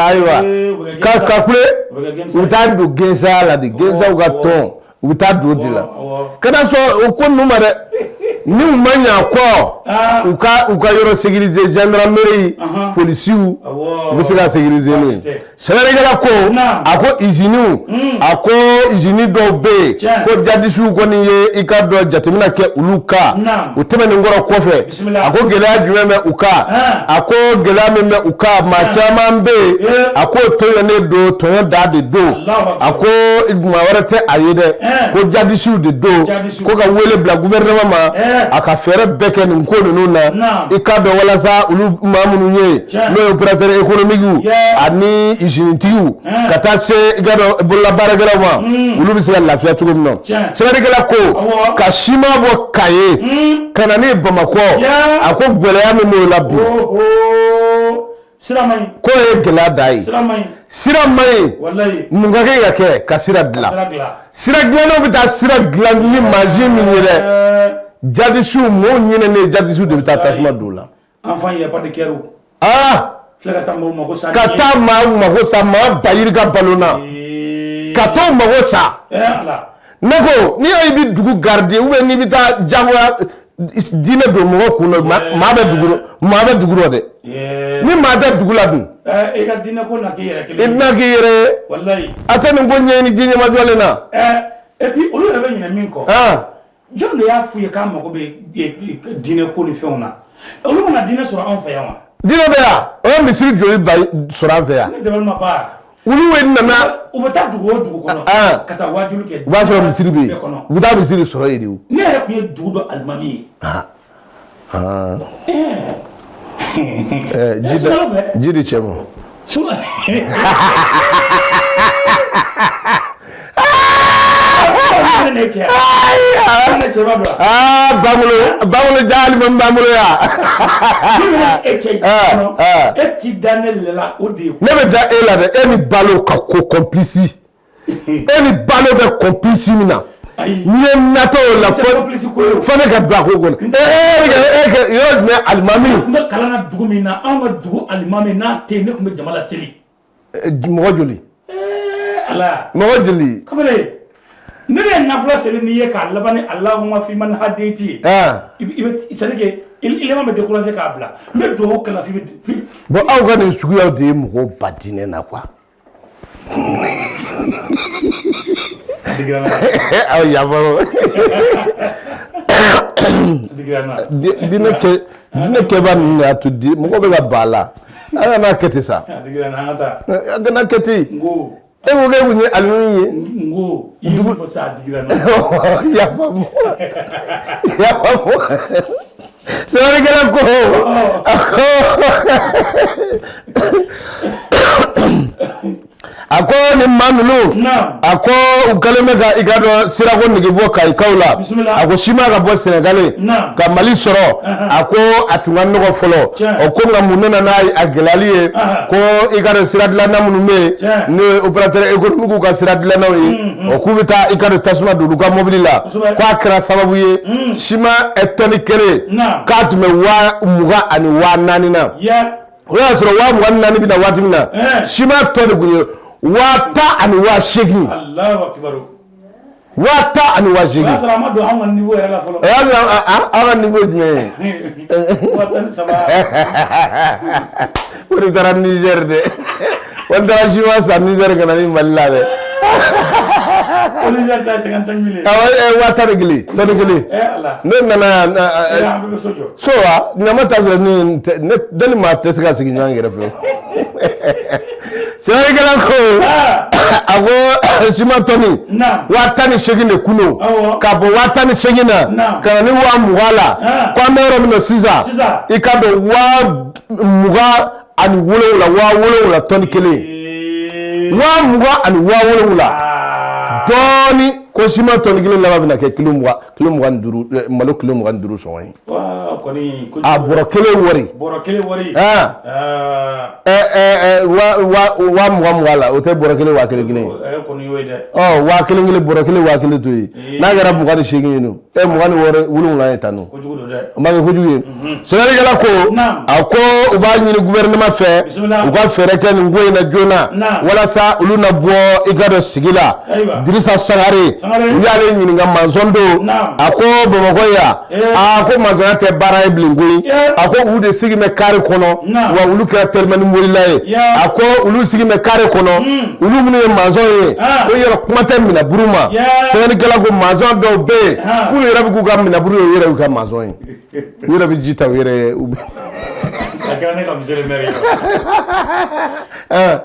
Ayiwa, ka kule, u bɛ taa don gɛnsa la de, gɛnsaw ka tɔn, u bɛ taa don o de la. Kana sɔn o ko ninnu ma dɛ. Ni u ma ɲɛ a kɔ, u ka yɔrɔ sécuriser, gendarmerie, polisiw, u bɛ se ka sécuriser n'o ye. Sɛbɛnnikɛla ko, a ko usines, a ko usine dɔw bɛ yen ko jadisiw kɔni ye, i ka dɔn jateminɛ kɛ olu kan o tɛmɛnen kɔrɔ kɔfɛ. A ko gɛlɛya jumɛn bɛ u kan? A ko gɛlɛya min bɛ u kan, maa caman bɛ yen, a ko tɔɲɔnen don, tɔɲɔ da de don. A ko maa wɛrɛ tɛ a ye dɛ, ko jadisiw de don. Ko ka wele bila gouvernement ma, a ka fɛɛrɛ bɛɛ kɛ nin ko ninnu na, i k'a dɔn, walasa olu maa minnu ye, n'o ye opérateur économique ani usinetigiw, ka taa se i ka dɔn bololabaarakɛlaw ma, olu bɛ se ka lafiya cogo min na. Sɛbɛnnikɛla ko ka siman bɔ Kaye ka na ni Bamakɔ, a ko gɛlɛya min b'o la bi, k'o ye gɛlɛya da ye. Sira man ɲi. Mun ka kan ka kɛ ka sira dilan? Sira dilannaw bɛ taa sira dilan ni mansin min ye dɛ, jadisiw, mɔgɔw ɲinɛnen, jadisiw de bɛ taa tasuma don o la. Aa, ka taa maa mago sa, maa ba yirika balo na, ka t'o mago sa. Ne ko n'i y'a ye i bɛ dugu garder, ou bien n'i bɛ taa jagoya diinɛ don mɔgɔ kun na, maa bɛ dugu, maa bɛ dugu rɔ dɛ. Ni maa tɛ dugu la dun? I ka diinɛ ko na k'i yɛrɛ kelen. I tɛna k'i yɛrɛ ye. A tɛ nin ko ɲɛɲini diɲɛ ɲɛmajɔlen na. Et puis olu yɛrɛ bɛ ɲinɛ min kɔ, jɔn de y'a f'u ye k'an mago bɛ diinɛ ko ni fɛnw na? Olu mana diinɛ sɔrɔ anw fɛ yan wa? Diinɛ bɛ yan, o ye misiri joli ba sɔrɔ an fɛ yan? Ne dabali ma ban. Olu ye nana. U bɛ taa dugu o dugu kɔnɔ ka taa waajuli kɛ. U b'a sɔrɔ misiri bɛ yen, u bɛ taa misiri sɔrɔ yen de o. Ne yɛrɛ tun ye dugu dɔ alimami ye. Ji ji di cɛ ma. Bangolo jali bɛ n bolo yan. E cɛ e ti da ne la o de ye. Ne bɛ da e la dɛ, e ni Balo ka ko complice. E ni Balo bɛ complice min na. N'i ye natɔ o la fo ne ka don a ko kɔnɔ. E e yɔrɔ jumɛn alimami. Ne tun bɛ kalan na dugu min na, anw ka dugu alimami n'a tɛ yen, ne tun bɛ jama laseli. Mɔgɔ joli? Ala. Mɔgɔ joli? Kamalen, ne ye nafila seli n'i ye k'a laban ni Allahumma fi man hadayiti ye. I bɛ c'est à dire que i laban bɛ décourager k'a bila. N bɛ dugawu kɛ la f'i bɛ. Bon aw ka nin suguyaw de ye mɔgɔw ba diinɛ na quoi. Aw yafa diinɛ diinɛ kɛba ninnu de y'a to di mɔgɔ bɛ ka ban a la. An kana kɛ ten sa, an kana kɛ ten. E ko k'e kun ye alimami ye. N ko i ye min fɔ sisan, a digira n na. Yafa n ma, yafa n ma. Sɛbɛnnikɛla ko a ko nin maa ninnu, a ko u kɛlen bɛ ka i ka dɔn sirako nege bɔ Kayikaw la. A ko siman ka bɔ Sɛnɛgali ka Mali sɔrɔ, a ko a tun ka nɔgɔ fɔlɔ. O ko nka mun nana n'a a gɛlɛyali ye? Ko i ka dɔn sira dilanna minnu bɛ yen, n'o ye opérateur économique ka sira dilannaw ye, o k'u bɛ taa i ka dɔn tasuma don olu ka mobili la, k'a kɛra sababu ye siman tɔni kelen k'a tun bɛ 20,000 ni 4 na. O y'a sɔrɔ 24,000 bɛ na waati min na, siman tɔni tun ye 10,800. 10,800. O y'a sɔrɔ a ma don anw ka niveau yɛrɛ la fɔlɔ. O y'a sɔrɔ aw ka niveau jumɛn ye? 13,000. O de taara Niger dɛ. O taara siman san Niger ka na ni Mali la dɛ. O Niger ta ye 55 000 ye. Awɔ, 11,000 tɔni kelen. Ala. Ne nana yan. An bɛɛ bɛ so jɔ. So wa ɲama t'a sɔrɔ ni ne ne ni maa tɛ se ka sigi ɲɔgɔn kɛrɛfɛ. Sɛbɛnnikɛla ko a ko siman tɔni 18,000 de kun don, ka bɔ 18,000 na ka na ni 20,000 la, ko an bɛ yɔrɔ min na sisan, i ka dɔn 27,000, 7,000 tɔni kelen, 20,000 ni 7,000 dɔɔni. Ko siman tɔni kelen laban bɛna kɛ kilo 20, kilo 25, malo kilo 25 sɔngɔ ye. A bɔrɔ kelen wari, bɔrɔ kelen wari, 20,000 20 la, o tɛ bɔrɔ kelen 1000 kelen ye. Ɔ 1000 kelen, bɔrɔ kelen 1000 to yen, n'a kɛra 28 ye, no e 26 7 ye tan nɔ, o ma kɛ kojugu ye. Sɛbɛnnikɛla ko a ko u b'a ɲini gouvernement fɛ u ka fɛɛrɛ kɛ nin ko in na joona, walasa olu na bɔ i ka dɔn sigi la. Dirisa Sangare, u y'ale ɲininka, maçon don, a ko Bamakɔ yan, aa ko maçonya tɛ baara ye bilen koyi. A ko olu de sigi bɛ kare kɔnɔ, wa olu kɛra telimani bolila ye. A ko olu sigi bɛ kare kɔnɔ, olu minnu ye maçon ye, ko yɔrɔ kuma tɛ minɛburu ma. Sɛbɛnnikɛla ko maçon dɔw bɛ yen k'olu yɛrɛ bɛ k'u ka minɛburu ye, u yɛrɛ y'u ka maçon ye, u yɛrɛ bɛ ji ta u yɛrɛ ye. U bɛ A kɛra ne ka monsieur le maire ye.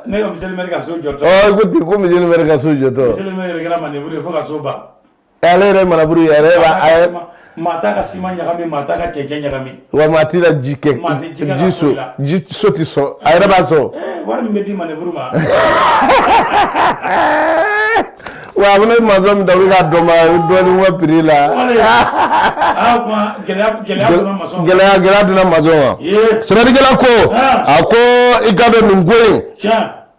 Ne ka monsieur le maire ka so jɔtɔ. Ɔ ko ten, ko monsieur le maire ka so jɔtɔ. Monsieur le maire yɛrɛ kɛra maneburu ye fo ka so ban. Ale yɛrɛ ye manaburu ye, a yɛrɛ b'a a yɛrɛ. Maa t'a ka siman ɲagami, maa t'a ka cɛncɛn ɲagami. Wa maa t'i la ji kɛ. Maa tɛ ji kɛ ji so ji so tɛ sɔn, a yɛrɛ b'a sɔn. Wari min bɛ di maneburu ma. Wa a bɛna maçon min ta, olu k'a dɔn ma dɔɔnin bɔ prix la. Gɛlɛya donna maçon. Gɛlɛya donna maçon kan. Sɛbɛnnikɛla ko a ko i ka dɔn nin ko in.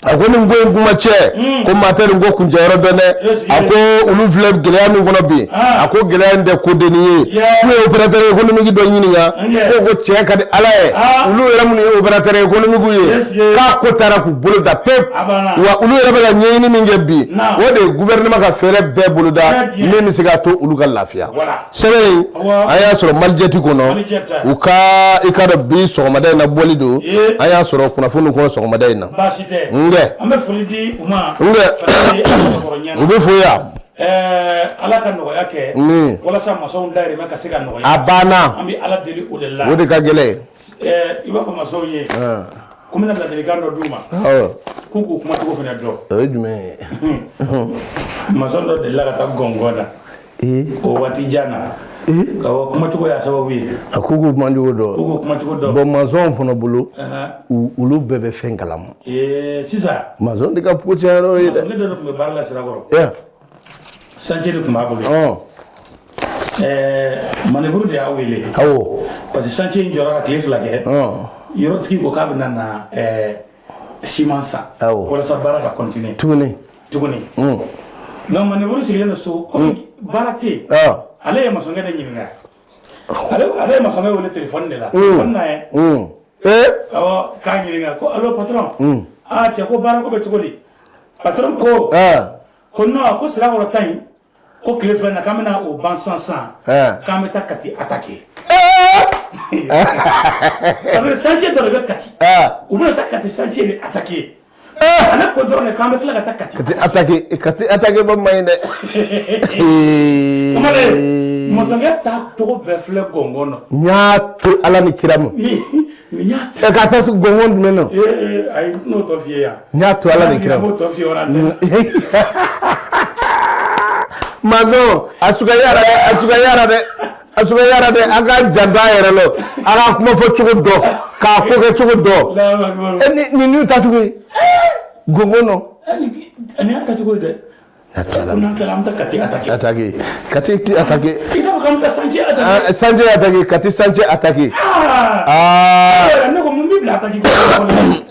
A ko nin ko in kuma cɛ, ko maa tɛ nin ko kuncɛ yɔrɔ dɔn dɛ. A ko olu filɛ gɛlɛya min kɔnɔ bi, a ko gɛlɛya in tɛ ko dennin ye. K'u ye opérateur économique dɔ ɲininka, ko tiɲɛ ka di Ala ye, olu yɛrɛ minnu ye opérateur économique ye, k'a ko taara k'u bolo da pewu. Wa olu yɛrɛ bɛ ka ɲɛɲini min kɛ bi, o de ye gouvernement ka fɛɛrɛ bɛɛ boloda min bɛ se k'a to olu ka lafiya. Sɛbɛn in, an y'a sɔrɔ Malijet kɔnɔ, u ka i ka dɔn bi sɔgɔmada in na bɔli don, an y'a sɔrɔ kunnafoni kɔnɔ sɔgɔmada in na. Baasi tɛ. Nkɛ. An bɛ foli di u ma. Nkɛ. U bɛ fo yan. Ala ka nɔgɔya kɛ. Walasa maçonw dahirimɛ ka se ka nɔgɔya. A banna. An bɛ Ala deli o de la. O de ka gɛlɛn. I b'a fɔ maçonw ye. Ko n bɛna ladilikan dɔ d'u ma. K'u k'u kumacogo fana dɔn. O ye jumɛn ye? Maçon dɔ delila ka taa gɔngɔn da. O waati jan na. Awɔ, kumacogo y'a sababu ye. A k'u k'u kumacogo dɔn. K'u k'u kumacogo dɔn. Bon, maçon fana bolo, olu bɛɛ bɛ fɛn kalama. Ee, sisan. Maçon de ka ko tiɲɛ yɔrɔ ye dɛ. Ne dɔ de tun bɛ baara la Sirakɔrɔ. Chantier de tun b'a bolo. Ɛɛ, manœuvre de y'a wele. Parce que chantier in jɔra ka tile 2 kɛ. Yɔrɔtigi ko k'a bɛna na ɛɛ ciment san. Walasa baara ka continuer. Tuguni. Tuguni. Nka manœuvre sigilen don so komi baara tɛ yen. Ale ye maçonkɛ de ɲininka. Ale ye maçonkɛ wele téléphone de la. Téléphone na ye. Awɔ, k'a ɲininka ko allo patron. Aa cɛ, ko baara ko bɛ cogo di? Patron ko. Ko non, ko Sirakɔrɔ ta in, ko tile 2 in na k'an bɛna o ban sisan sisan. K'an bɛ taa Kati attaquer. Ça veut dire chantier dɔ de bɛ Kati. U bɛna taa Kati chantier de attaquer. Ale ko dɔrɔn de k'an bɛ tila ka taa Kati. Kati attaquer, Kati attaquer ba man ɲi dɛ. Kumalen, maçonkɛ ta cogo bɛɛ filɛ gɔngɔn nɔ. N y'a to Ala ni kira ma. Nin y'a Ɛ, ka taa gɔngɔn jumɛn na? Ee, ayi, n t'o tɔ f'i ye yan. N y'a to Ala ni kira ma. N b'o tɔ f'i ye yɔrɔ antenne. Maçon, a sugayara dɛ, a sugayara dɛ, a sugayara dɛ. An k'an janto an yɛrɛ la, an ka kuma fɔ cogo dɔn, k'a ko kɛ cogo dɔn. E, nin y'u tacogo ye gɔngɔn nɔ. Nin y'a tacogo ye dɛ. Ko n'an tilala an bɛ taa Kati attaquer. Attaquer, Kati ti attaquer. I t'a fɔ k'an bɛ taa chantier attaquer. Chantier attaquer, Kati chantier attaquer. Aa. Ne ko mun b'i bila attaquer ko?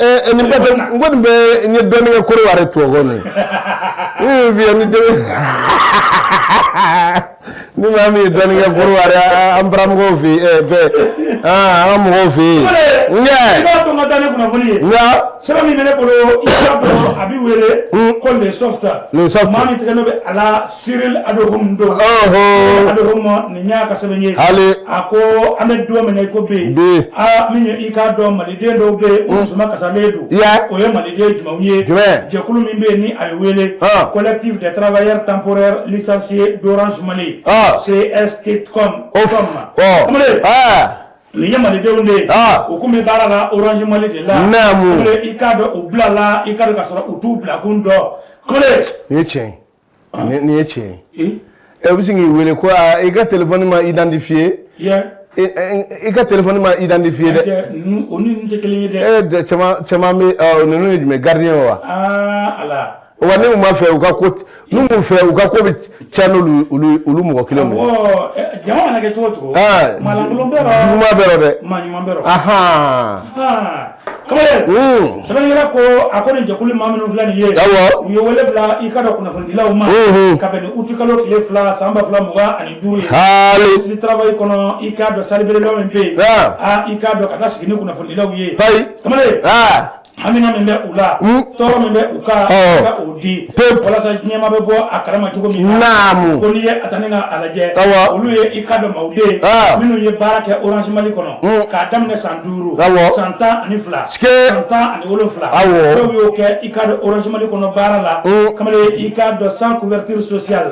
Ɛ, nin bɛɛ tɛ, n ko nin bɛɛ n ye dɔɔnin kɛ Korowari tubabu nin. N y'o f'i ye ni den ni maa min ye dɔɔnin kɛ Korowari, an baramɔgɔw fɛ yen, fɛ an ka mɔgɔw fɛ yen. I b'a to n ka taa ni kunnafoni ye. Nka. Sɛbɛn min bɛ ne bolo, i b'a dɔn a bɛ wele ko Le Soft. Le Soft. Maa min tɛgɛ n'o bɛ a la, Cyril Adohom don. Adohom, nin y'a ka sɛbɛn ye. Hali. A ko an bɛ don min na i ko bi. Bi. Aa, min ye i k'a dɔn, maliden dɔw bɛ yen, u musoma kasalen don. O ye maliden jumɛnw ye? Jumɛn? Jɛkulu min bɛ yen ni a bɛ wele. Collectif des travailleurs temporaires licenciés d'Orange Mali. CSTCom. Kamalen. Nin ye malidenw de ye. U kun bɛ baara la Orange Mali de la. Naamu. Kamalen, i k'a dɔn u bilala, i k'a dɔn ka sɔrɔ u t'u bilakun dɔn. Kamalen. Nin ye tiɲɛ ye. Nin ye tiɲɛ ye. Ɛ, u bɛ sin k'i wele ko aa, i ka téléphone ma identifié. I ka téléphone ma identifié dɛ. O ni ninnu tɛ kelen ye dɛ. E, caman caman bɛ ninnu ye jumɛn, gardien wa? Aa Ala. Wa ni u ma fɛ u ka ko, n'u m'u fɛ u ka ko bɛ ca n'olu olu mɔgɔ kelen ye. Awɔ, jama mana kɛ cogo o cogo. Maalankolon bɛ rɔ. Juguman bɛ rɔ dɛ. Maa ɲuman bɛ rɔ. Kamalen. Sɛbɛnnikɛla ko a ko nin jɛkulu maa minnu filɛ nin ye. U ye wele bila i ka dɔn kunnafonidilaw ma. Ka bɛn ni uti kalo tile 2 san 2025 ye. Haali. Ministre du travail kɔnɔ, i k'a dɔn salle belebeleba min bɛ yen. Aa, i k'a dɔn ka taa sigi ni kunnafonidilaw ye. Payi. Kamalen. Hamina min bɛ u la, tɔɔrɔ min bɛ u kan, ka o di walasa diɲɛma bɛ bɔ a kalama cogo min na. Naamu. Ko n'i ye a ta ni ka a lajɛ, olu ye i ka dɔn maaw de ye minnu ye baara kɛ Orange Mali kɔnɔ k'a daminɛ san 5, san 12, san 17. Dɔw y'o kɛ i ka dɔn Orange Mali kɔnɔ baara la. Kamalen, i k'a dɔn sans couverture sociale.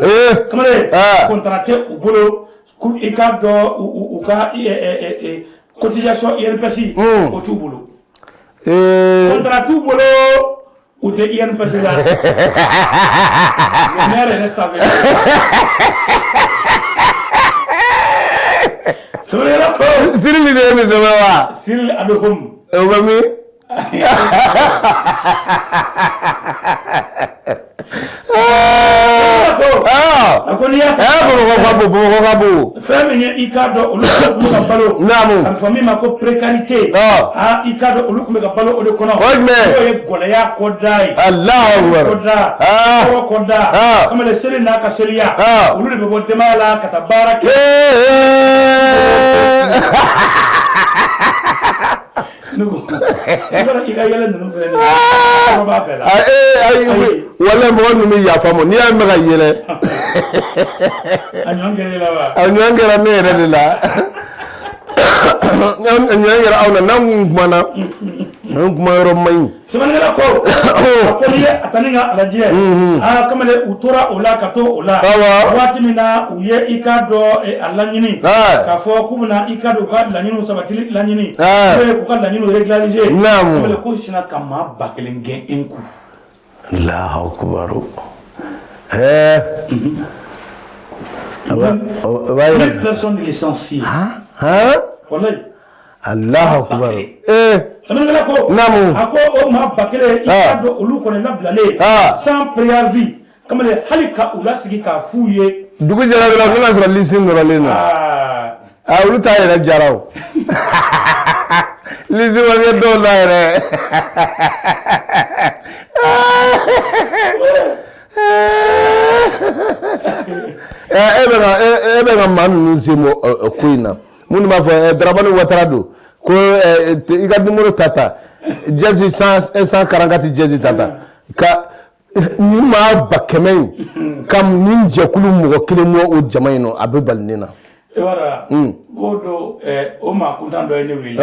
Kamalen, contrat tɛ u bolo, i k'a dɔn u ka cotisation INPS o t'u bolo. Contrat t'u bolo, u tɛ INPS la. Le maire reste avec. Sɛbɛnnikɛla ko. Cyril de ye nin sɛbɛn wa? Cyril Adohom. O bɛ min? A ko n'i y'a ta. Bamakɔ ka bon, Bamakɔ ka bon. Fɛn min ye i k'a dɔn olu tun bɛ ka balo. Naamu. A bɛ fɔ min ma ko précarité. Aa, i k'a dɔn olu tun bɛ ka balo o de kɔnɔ. O ye jumɛn? N'o ye gɛlɛya kɔda ye. Alahu akibaru. Kɔda. Tɔɔrɔ kɔda. Kamalen, seli n'a ka seliya. Olu de bɛ bɔ denbaya la ka taa baara kɛ. Ne ko i ka yɛlɛ ninnu filɛ nin ye, tɔɔrɔ b'a bɛɛ la. Ayi, walayi mɔgɔ ninnu bɛ yafa ma n'i y'a mɛn ka yɛlɛ. A ɲɔgɔn kɛra e la wa? A ɲɔgɔn kɛra ne yɛrɛ de la. A ɲɔgɔn kɛra aw na, n'an kun kumana, an kuma yɔrɔ man ɲi. Sɛbɛnnikɛla ko a ko n'i ye a ta ni ka a lajɛ, aa kamalen, u tora o la ka to o la waati min na u ye i k'a dɔn a laɲini k'a fɔ k'u bɛna i k'a dɔn u ka laɲiniw sabatili laɲini, n'o ye k'u ka laɲiniw régulariser. Kamalen, k'u sinna ka maa 1000 gɛn un coup. Allahu akbar. Ɛɛ. O b'a yira. 1000 personnes licenciées. Han. Walayi. Allahu akbar. Sɛbɛnnikɛla ko. Naamu. A ko o maa 1000, i k'a dɔn olu kɔni labilalen. Sans préavis. Kamalen, hali ka u lasigi k'a f'u ye. Dugu jɛra dɔrɔn, n'o y'a sɔrɔ liste nɔrɔlen don. Aa, olu ta yɛrɛ jara o. Liste ma kɛ dɔw la yɛrɛ. E bɛ ka maa ninnu sen bɔ ko in na, minnu b'a fɔ Darabani Watara don ko i ka numéro ta ta dièse 144 dièse ta ta ka nin maa 100 000 in ka nin jɛkulu mɔgɔ kelen bɔ o jama in nɔ, a bɛ bali ne na. I b'a dɔn, ko dɔ, o maa kuntan dɔ ye ne wele.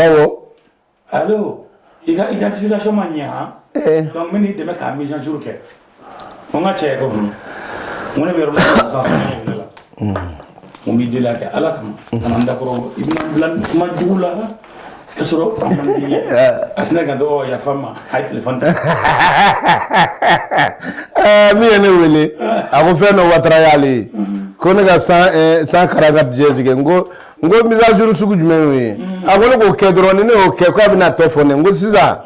Allo, i ka identification ma ɲɛ han. Donc n bɛ n'i dɛmɛ k'a mise à jour kɛ. Ko n ka cɛ ko n ko ne bɛ yɔrɔ min na sisan, sisan ne la. N ko n b'i deli, a kɛ Ala kama, kana n dakɔrɔ, i bɛna n bila kuma jugu la ka sɔrɔ a man di n ye. A sinna ka to yafa n ma, a ye téléphone ta. Min ye ne wele, a ko fɛn dɔ Watara y'ale ye, ko ne ka 144 dièse kɛ. N ko mise à jour sugu jumɛn y'o ye? A ko ne k'o kɛ dɔrɔn, ni ne y'o kɛ, k'a bɛna tɔ fɔ ne. N ko sisan,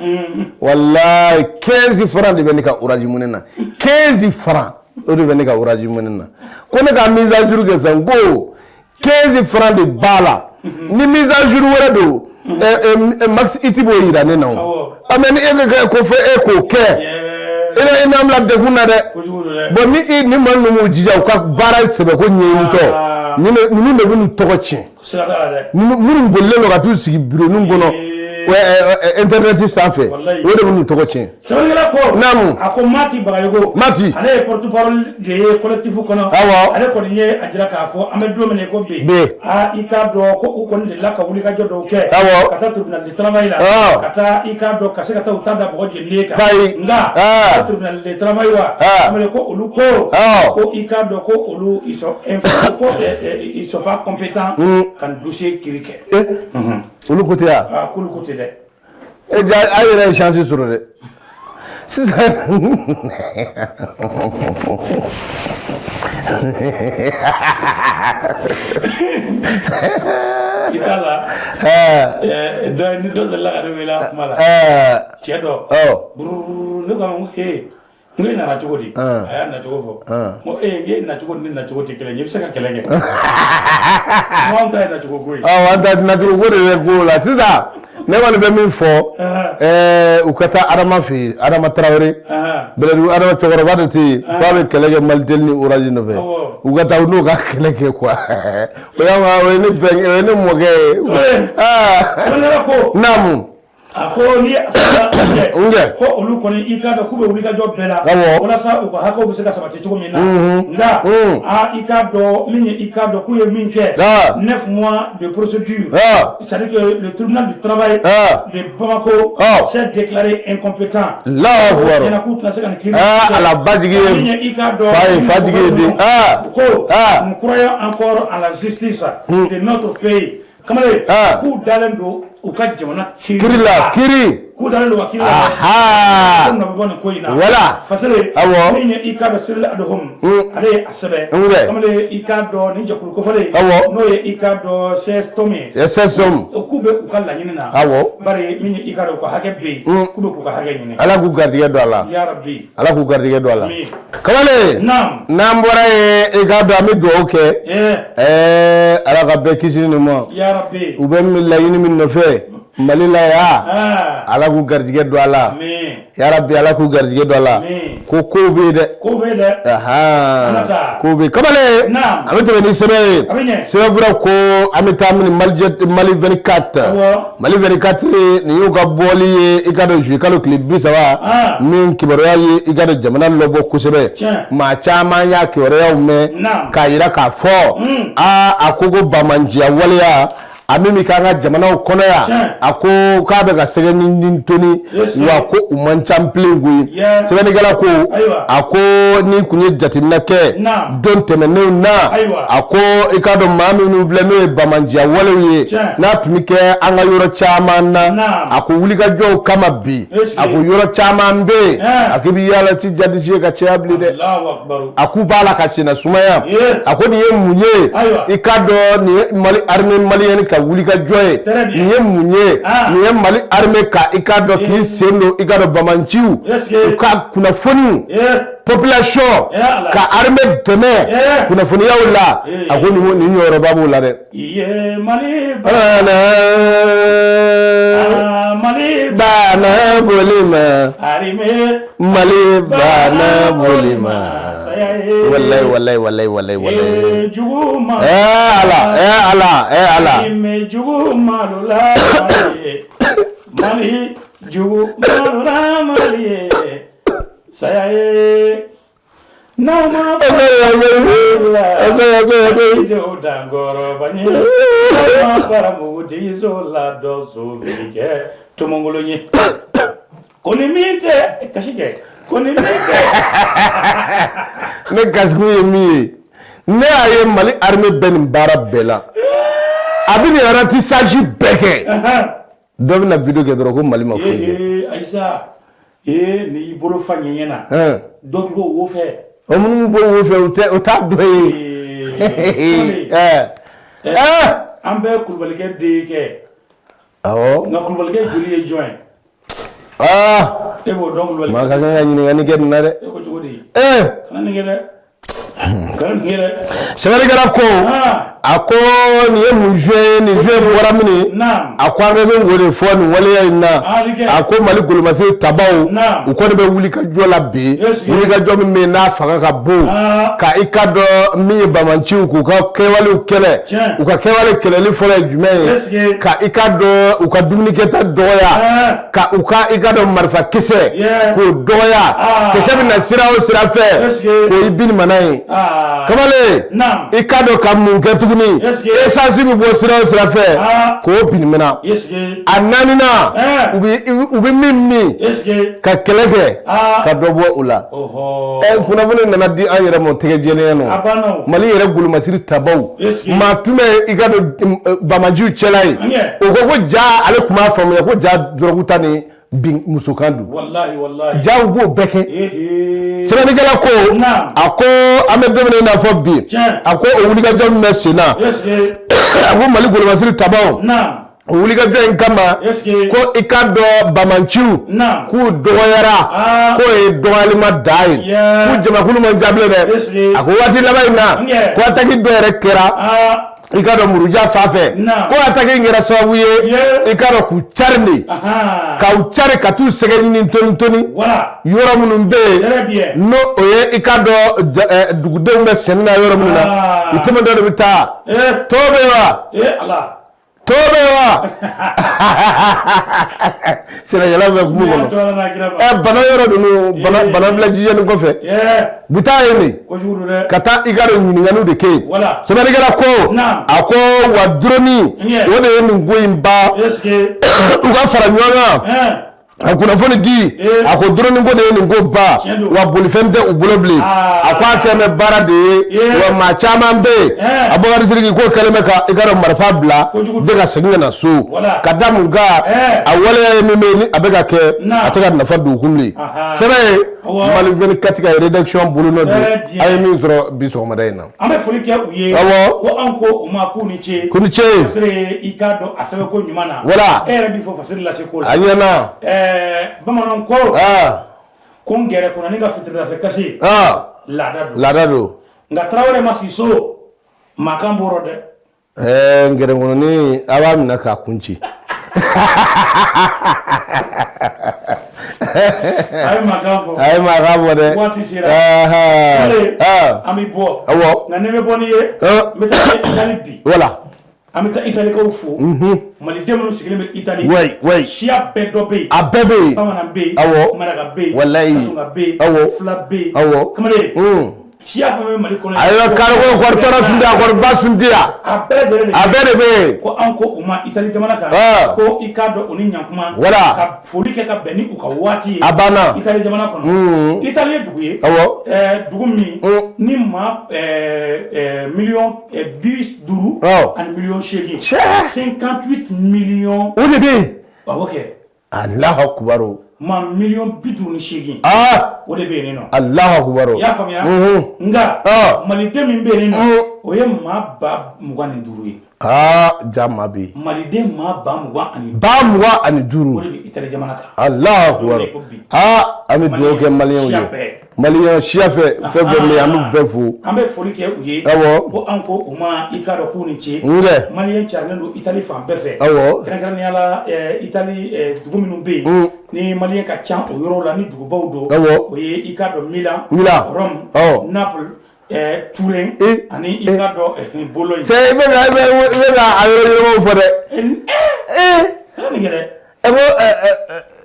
walayi, 15 francs de bɛ ne ka Orange Money na, 15 francs, o de bɛ ne ka Orange Money na. Ko ne ka mise à jour kɛ sisan, n ko 15 francs de b'a la. Ni mise à jour wɛrɛ don, Max It b'o yira ne na o. A mais ni e ko fo e k'o kɛ, e n'an bila degun na dɛ. Bon, ni i ni maa ninnu m'u jija u ka baara sɛbɛko ɲɛɲinitɔ, ninnu de bɛ n'u tɔgɔ tiɲɛ, minnu bolilen don ka t'u sigi bureau kɔnɔ internet sanfɛ, o de bɛ n'u tɔgɔ tiɲɛ. Sɛbɛnnikɛla ko. Naamu. A ko Mati Bagayogo. Mati. Ale ye porte parole de ye collectif kɔnɔ. Ale kɔni ye a jira k'a fɔ an bɛ don min na i ko bi. Bi. Aa, i k'a dɔn ko u kɔni delila ka wulikajɔ dɔw kɛ. Ka taa tribunal de travail la. Ka taa, i k'a dɔn, ka se ka taa u ta da bɔgɔ jeninen kan. Payi. Nka tribunal de travail wa. Kamalen, ko olu ko. Ko i k'a dɔn ko olu ils sont ko ils sont pas compétents ka nin dossier kiiri kɛ. Olu ko tɛ yan. Aa, k'olu ko tɛ dɛ. E ja, a yɛrɛ ye chance sɔrɔ dɛ sisan. I t'a la, dɔ ni dɔ delila ka ne wele a kuma la. Cɛ dɔ. Bururu, ne ko a ma, n ko he, n ko e nana cogo di? A y'a nacogo fɔ. N ko ee, n k'e nacogo ni ne nacogo tɛ kelen ye, i bɛ se ka kɛlɛ kɛ. N ko anw ta ye nacogo ko ye. Awɔ, an ta nacogo ko de bɛ ko la sisan. Ne kɔni bɛ min fɔ, u ka taa Adama fɛ yen, Adama Tarawele. Bɛlɛdugu Adama cɛkɔrɔba de tɛ yen k'a bɛ kɛlɛ kɛ Malitel ni Orange nɔfɛ. U ka taa u n'u ka kɛlɛ kɛ quoi. O y'an ka, o ye ne bɛn, o ye ne mɔkɛ ye. Sɛbɛnnikɛla ko. Naamu. A ko ni Nkɛ. ko olu kɔni, i k'a dɔn k'u bɛ wulikajɔ bɛɛ la walasa u ka hakɛw bɛ se ka sabati cogo min na. Nka aa, i k'a dɔn min ye, i k'a dɔn k'u ye min kɛ, 9 mois de procédure, c'est-à-dire que le tribunal du travail de Bamako s'est déclaré incompétent. Allahu akbar. Ɲɛna k'u tɛna se ka nin kiiri. Ala bajigi ye. Min ye, i k'a dɔn fa ye fajigi ye den. Ko nous croyons encore à la justice de notre pays. Kamalen, k'u dalen don u ka jamana kiiri la, kiiri. K'u dalen don u ka kiiri la. Ko nɔ bɛ bɔ nin ko in na. Voilà. Fasere. Min ye, i k'a dɔn, Cyril Adohom, ale ye a sɛbɛn. Kamalen, i k'a dɔn nin jɛkulu kofɔlen, n'o ye, i k'a dɔn, CSTOM ye. CSTOM. K'u bɛ u ka laɲini na. Bari min ye, i k'a dɔn, u ka hakɛ bɛ yen. K'u bɛ k'u ka hakɛ ɲini. Ala k'u garijɛgɛ don a la. Yarabi. Ala k'u garijɛgɛ don a la. Amin. Kamalen. Naam. N'an bɔra yen, i k'a dɔn an bɛ dugawu kɛ. Ala ka bɛɛ kisi nin ma. Yarabi. U bɛ min laɲini min nɔfɛ Mali la yan. Ala k'u garijɛgɛ don a la. Amin. Yarabi, Ala k'u garijɛgɛ don a la. Amin. Ko kow bɛ yen dɛ. Ko bɛ yen dɛ. Ahan. Kow bɛ yen. Kamalen. Naam. An bɛ tɛmɛ ni sɛbɛn ye. A bɛ ɲɛ. Sɛbɛnfura ko an bɛ taa min Mali 24. Mali 24, nin y'u ka bɔli ye, i ka dɔn, juillet kalo tile 30. Min kibaruya ye, i ka dɔn, jamana lɔbɔ kosɛbɛ. Maa caman y'a kibaruyaw mɛn. Naam. K'a yira k'a fɔ. Aa, a ko ko banbaanciya waleya. A min bɛ k'an ka jamanaw kɔnɔ yan, a ko k'a bɛ ka sɛgɛ ni toni, wa ko u man ca bilen koyi. Sɛbɛnnikɛla ko, a ko n'i kun ye jateminɛ kɛ don tɛmɛnenw na, a ko i k'a dɔn maa minnu filɛ n'o ye bamanciya walew ye, n'a tun bɛ kɛ an ka yɔrɔ caman na, a ko wulikajɔw kama bi, a ko yɔrɔ caman bɛ yen, a k'i bɛ yaala ti jadisi ye ka caya bilen dɛ. A k'u b'a la ka senna sumaya. A ko nin ye mun ye? I k'a dɔn nin ye Mali armée malienne ka wulikajɔ ye. Nin ye mun ye? Nin ye Mali armée ka i k'a dɔn k'i sen don i k'a dɔn bamanciw u ka kunnafoniw, population ka armée dɛmɛ kunnafoniyaw la. A ko nin ɲɔyɔrɔba b'o la dɛ. Mali bana boli ma, Mali bana boli ma, walayi walayi walayi walayi walayi. Ala ala ala. Jugu malola Mali, jugu malola Mali, saya ye. N'aw ma fara mugutigiso la dɔ so bɛ kɛ tɔmɔkolon ye. Ko ni min tɛ kasi kɛ, ko ni min tɛ. Ne gasikun ye min ye, ne y'a ye Mali armée bɛ nin baara bɛɛ la, a bɛ nin ratissage bɛɛ kɛ, dɔ bɛna vidéo kɛ dɔrɔn ko Mali ma foyi kɛ. Ayisa, ee, n'i y'i bolo fa ɲɛɲɛ na, dɔ bɛ bɔ wo fɛ. O minnu bɛ bɔ wo fɛ, o tɛ o t'a dɔ ye. An bɛɛ kulubalikɛ den kɛ. Awɔ. Nka kulubalikɛ joli ye jɔn ye? Aa! E b'o dɔn kulubali. Maa ka kan ka ɲininkali kɛ nin na dɛ. E ko cogo di? Ee! Kana nin kɛ dɛ. Kana nin kɛ dɛ. Sɛbɛnnikɛla ko, a ko nin ye mun jeu ye? Nin jeu bɔra min? A ko an ka kan k'o de fɔ nin waleya in na. A ko Mali golomasiri tabaw, u kɔni bɛ wulikajɔ la bi, wulikajɔ min bɛ yen n'a fanga ka bon, ka i ka dɔn min ye bamanciw k'u ka kɛwalew kɛlɛ. U ka kɛwale kɛlɛli fɔlɔ ye jumɛn ye? Ka i ka dɔn u ka dumunikɛta dɔgɔya, ka u ka i ka dɔn marifa kisɛ k'o dɔgɔya, kisɛ bɛ na sira o sira fɛ k'o i bin mana ye. Kamalen, i ka dɔn ka mun kɛ tuguni? Essence bɛ bɔ sira o sira fɛ k'o bin mana. A naaninan, u bɛ min min ka kɛlɛ kɛ, ka dɔ bɔ o la. Ɛ, kunnafoni nana di an yɛrɛ ma tɛgɛ jɛlenya nɔ. Mali yɛrɛ golomasiri tabaw, maa tun bɛ i ka dɔn bamanciw cɛla ye, o ko ko ja ale tun b'a faamuya ko ja dɔrɔgu ta ni bin musokan don, ja u b'o bɛɛ kɛ. Sɛbɛnnikɛla ko, a ko an bɛ don min na i n'a fɔ bi, a ko o wulikajɔ min bɛ sen na, a ko Mali golomasiri tabaw, o wulikajɔ in kama, ko i ka dɔn bamanciw k'u dɔgɔyara, k'o ye dɔgɔyalima dan ye, k'u jamakulu man ca bilen dɛ. A ko waati laban in na, ko ataki dɔ yɛrɛ kɛra i ka dɔn Muruja fan fɛ, ko ataki in kɛra sababu ye i ka dɔn k'u cari de, k'u cari ka t'u sɛgɛ ɲini toni toni yɔrɔ minnu bɛ yen, n'o o ye i ka dɔn dugudenw bɛ sɛnɛ na yɔrɔ minnu na. U tɛmɛtɔ de bɛ taa, tɔ bɛ wa, to bɛ wa, sɛnɛkɛla bɛ kungo kɔnɔ. Ɛ, bana yɔrɔ ninnu, bana filɛ jijɛni kɔfɛ, u bɛ taa yen de ka taa i ka dɔn ɲininkaliw de kɛ yen. Sɛbɛnnikɛla ko, a ko wa drone o de ye nin ko in ban, u ka fara ɲɔgɔn kan a kunnafoni di. A ko drone ko de ye nin ko ban, wa bolifɛn tɛ u bolo bilen. A ko a kɛlen bɛ baara de ye, wa maa caman bɛ yen, Abubakari Sidiki, k'o kɛlen bɛ ka i ka dɔn marifa bila de ka segin ka na so. Ka da mun kan? A waleya ye min bɛ yen ni a bɛ ka kɛ, a tɛ ka nafa don u kun bilen. Sɛbɛn ye Mali 24 ka rédaction bolonɔ don, a ye min sɔrɔ bi sɔgɔmada in na. An bɛ foli kɛ u ye. Awɔ. Ko an ko u ma k'u ni ce. K'u ni ce. Fasiri, i k'a dɔn a sɛbɛn ko ɲuman na. Voilà. E yɛrɛ b'i fɔ Fasiri lase ko la. A ɲɛna. Ɛɛ, bamananw ko. Ko n gɛrɛ kɔnɔni ka fitirilafɛ kasi. Laada don. Laada don. Nka Tarawele ma si so, maa kan bɔrɔ dɛ. Ɛɛ, n gɛrɛnkɔnɔni, a b'a minɛ k'a kun ci. A ye mankan fɔ. A ye mankan fɔ dɛ. Waati sera. An bɛ bɔ. Awɔ. Nka ne bɛ bɔ n'i ye. N bɛ taa Itali bi. Voilà. An bɛ taa Italikaw fo. Maliden minnu sigilen bɛ Itali. Oui, oui. Siya bɛɛ dɔ bɛ yen. A bɛɛ bɛ yen. Bamanan bɛ yen. Awɔ. Maraka bɛ yen. Walayi. Kasɔnka bɛ yen. Awɔ. Fila bɛ yen. Awɔ. Kamalen. Siya fɛn bɛ Mali kɔnɔ. Ayiwa, kariko kɔri tɔɔrɔ sun tɛ yan, kɔri ba sun tɛ yan. A bɛɛ lajɛlen de. A bɛɛ de bɛ yen. Ko an ko u ma Itali jamana kan. Ko i k'a dɔn u ni ɲankuma. Voilà. Ka foli kɛ ka bɛn ni u ka waati ye. A banna. Itali jamana kɔnɔ. Itali ye dugu ye. Dugu min ni maa miliyɔn 58 ani miliyɔn 8. 58 miliyɔn. O de bɛ yen. Awɔ kɛ. Alahu akubaru. Maa miliyɔn 58. O de bɛ yen nɔ. Alahu akubaru. I y'a faamuya? Nka maliden min bɛ yen nɔ, o ye maa 25,000 ye. Aa, ja maa bɛ yen. Maliden maa 25,000. 25,000. O de bɛ Itali jamana kan. Alahu akubaru. Aa, an bɛ dugawu kɛ maliyɛnw ye. Maliyɛn siya fɛ fɛn fɛn bɛ yen, an b'u bɛɛ fo. An bɛ foli kɛ u ye. Ko an ko u ma, i k'a dɔn k'u ni ce. Maliyɛn carilen don Itali fan bɛɛ fɛ. Kɛrɛnkɛrɛnnenya la, Itali dugu minnu bɛ yen ni maliyɛn ka ca o yɔrɔ la, ni dugubaw don. O ye, i k'a dɔn, Milan, Rome, Naples, Turin ani, i k'a dɔn, Bologne. Cɛ, i bɛ ka i bɛ ka a yɔrɔ ɲɛnamaw fɔ dɛ. Kana nin kɛ dɛ. Ɛ, ko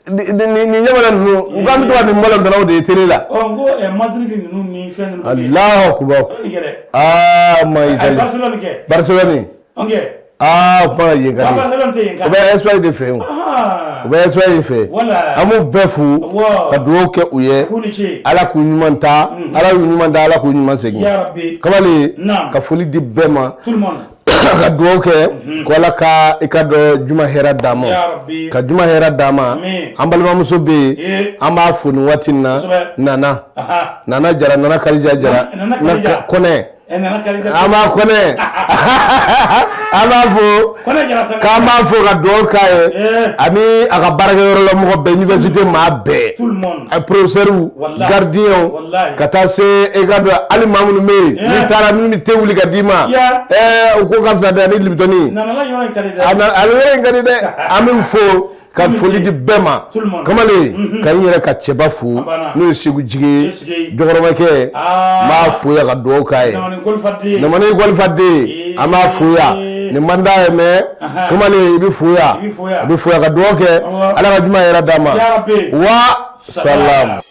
nin ɲamana ninnu, u k'an bɛ to ka nin balontannaw de ye télé la. Ɔ, n ko Madrid ninnu ni fɛn ninnu. Alahu akubaru. Kana nin kɛ dɛ. Aa, ma Itali. Barcelone kɛ. Barcelone. Ok. Aa, o kuma yen ka di. Barcelone tɛ yen ka. O bɛ Espagne de fɛ yen o. O bɛ Espagne fɛ. Voilà. An b'u bɛɛ fo. Ka dugawu kɛ u ye. K'u ni ce. Ala k'u ɲuman ta. Ala y'u ɲuman ta, Ala k'u ɲuman segin. Ya Rabbi. Kamalen. Naam. Ka foli di bɛɛ ma. Tout le monde. Ka dugawu kɛ ko Ala ka i ka dɔn juma hɛrɛ d'an ma. Ya Rabbi. Ka juma hɛrɛ d'an ma. Amin. An balimamuso bɛ yen. An b'a fo nin waati in na. Nana. Nana Jara, Nana Kalija Jara. Nana Kalija. Kɔnɛ. Nana Kalija. An b'a Kɔnɛ. An b'a fo. Kɔnɛ Jara Sanka. K'an b'a fo ka dugawu k'a ye. Ani a ka baarakɛyɔrɔ la mɔgɔ bɛɛ, université maa bɛɛ. Tout le monde. Professeur, gardien, ka taa se e ka dɔn hali maa minnu bɛ yen n'i taara minnu bɛ te wuli ka d'i ma. O ko ka fisa dɛ ni Liptɔni. Nana yɔrɔ in ka di dɛ. A yɔrɔ in ka di dɛ. An bɛ fo ka foli di bɛɛ ma. Kamalen, ka n yɛrɛ ka cɛba fo, n'o ye Segu Jigi ye, jɔkɔrɔmɛkɛ, n b'a fo yan ka dugawu k'a ye. Namani gɔlifaden, an b'a fo yan. Nin man d'a ye mais kamalen, i bɛ fo yan, i bɛ fo yan ka dugawu kɛ. Ala ka juma yɛrɛ d'an ma. Wa salam.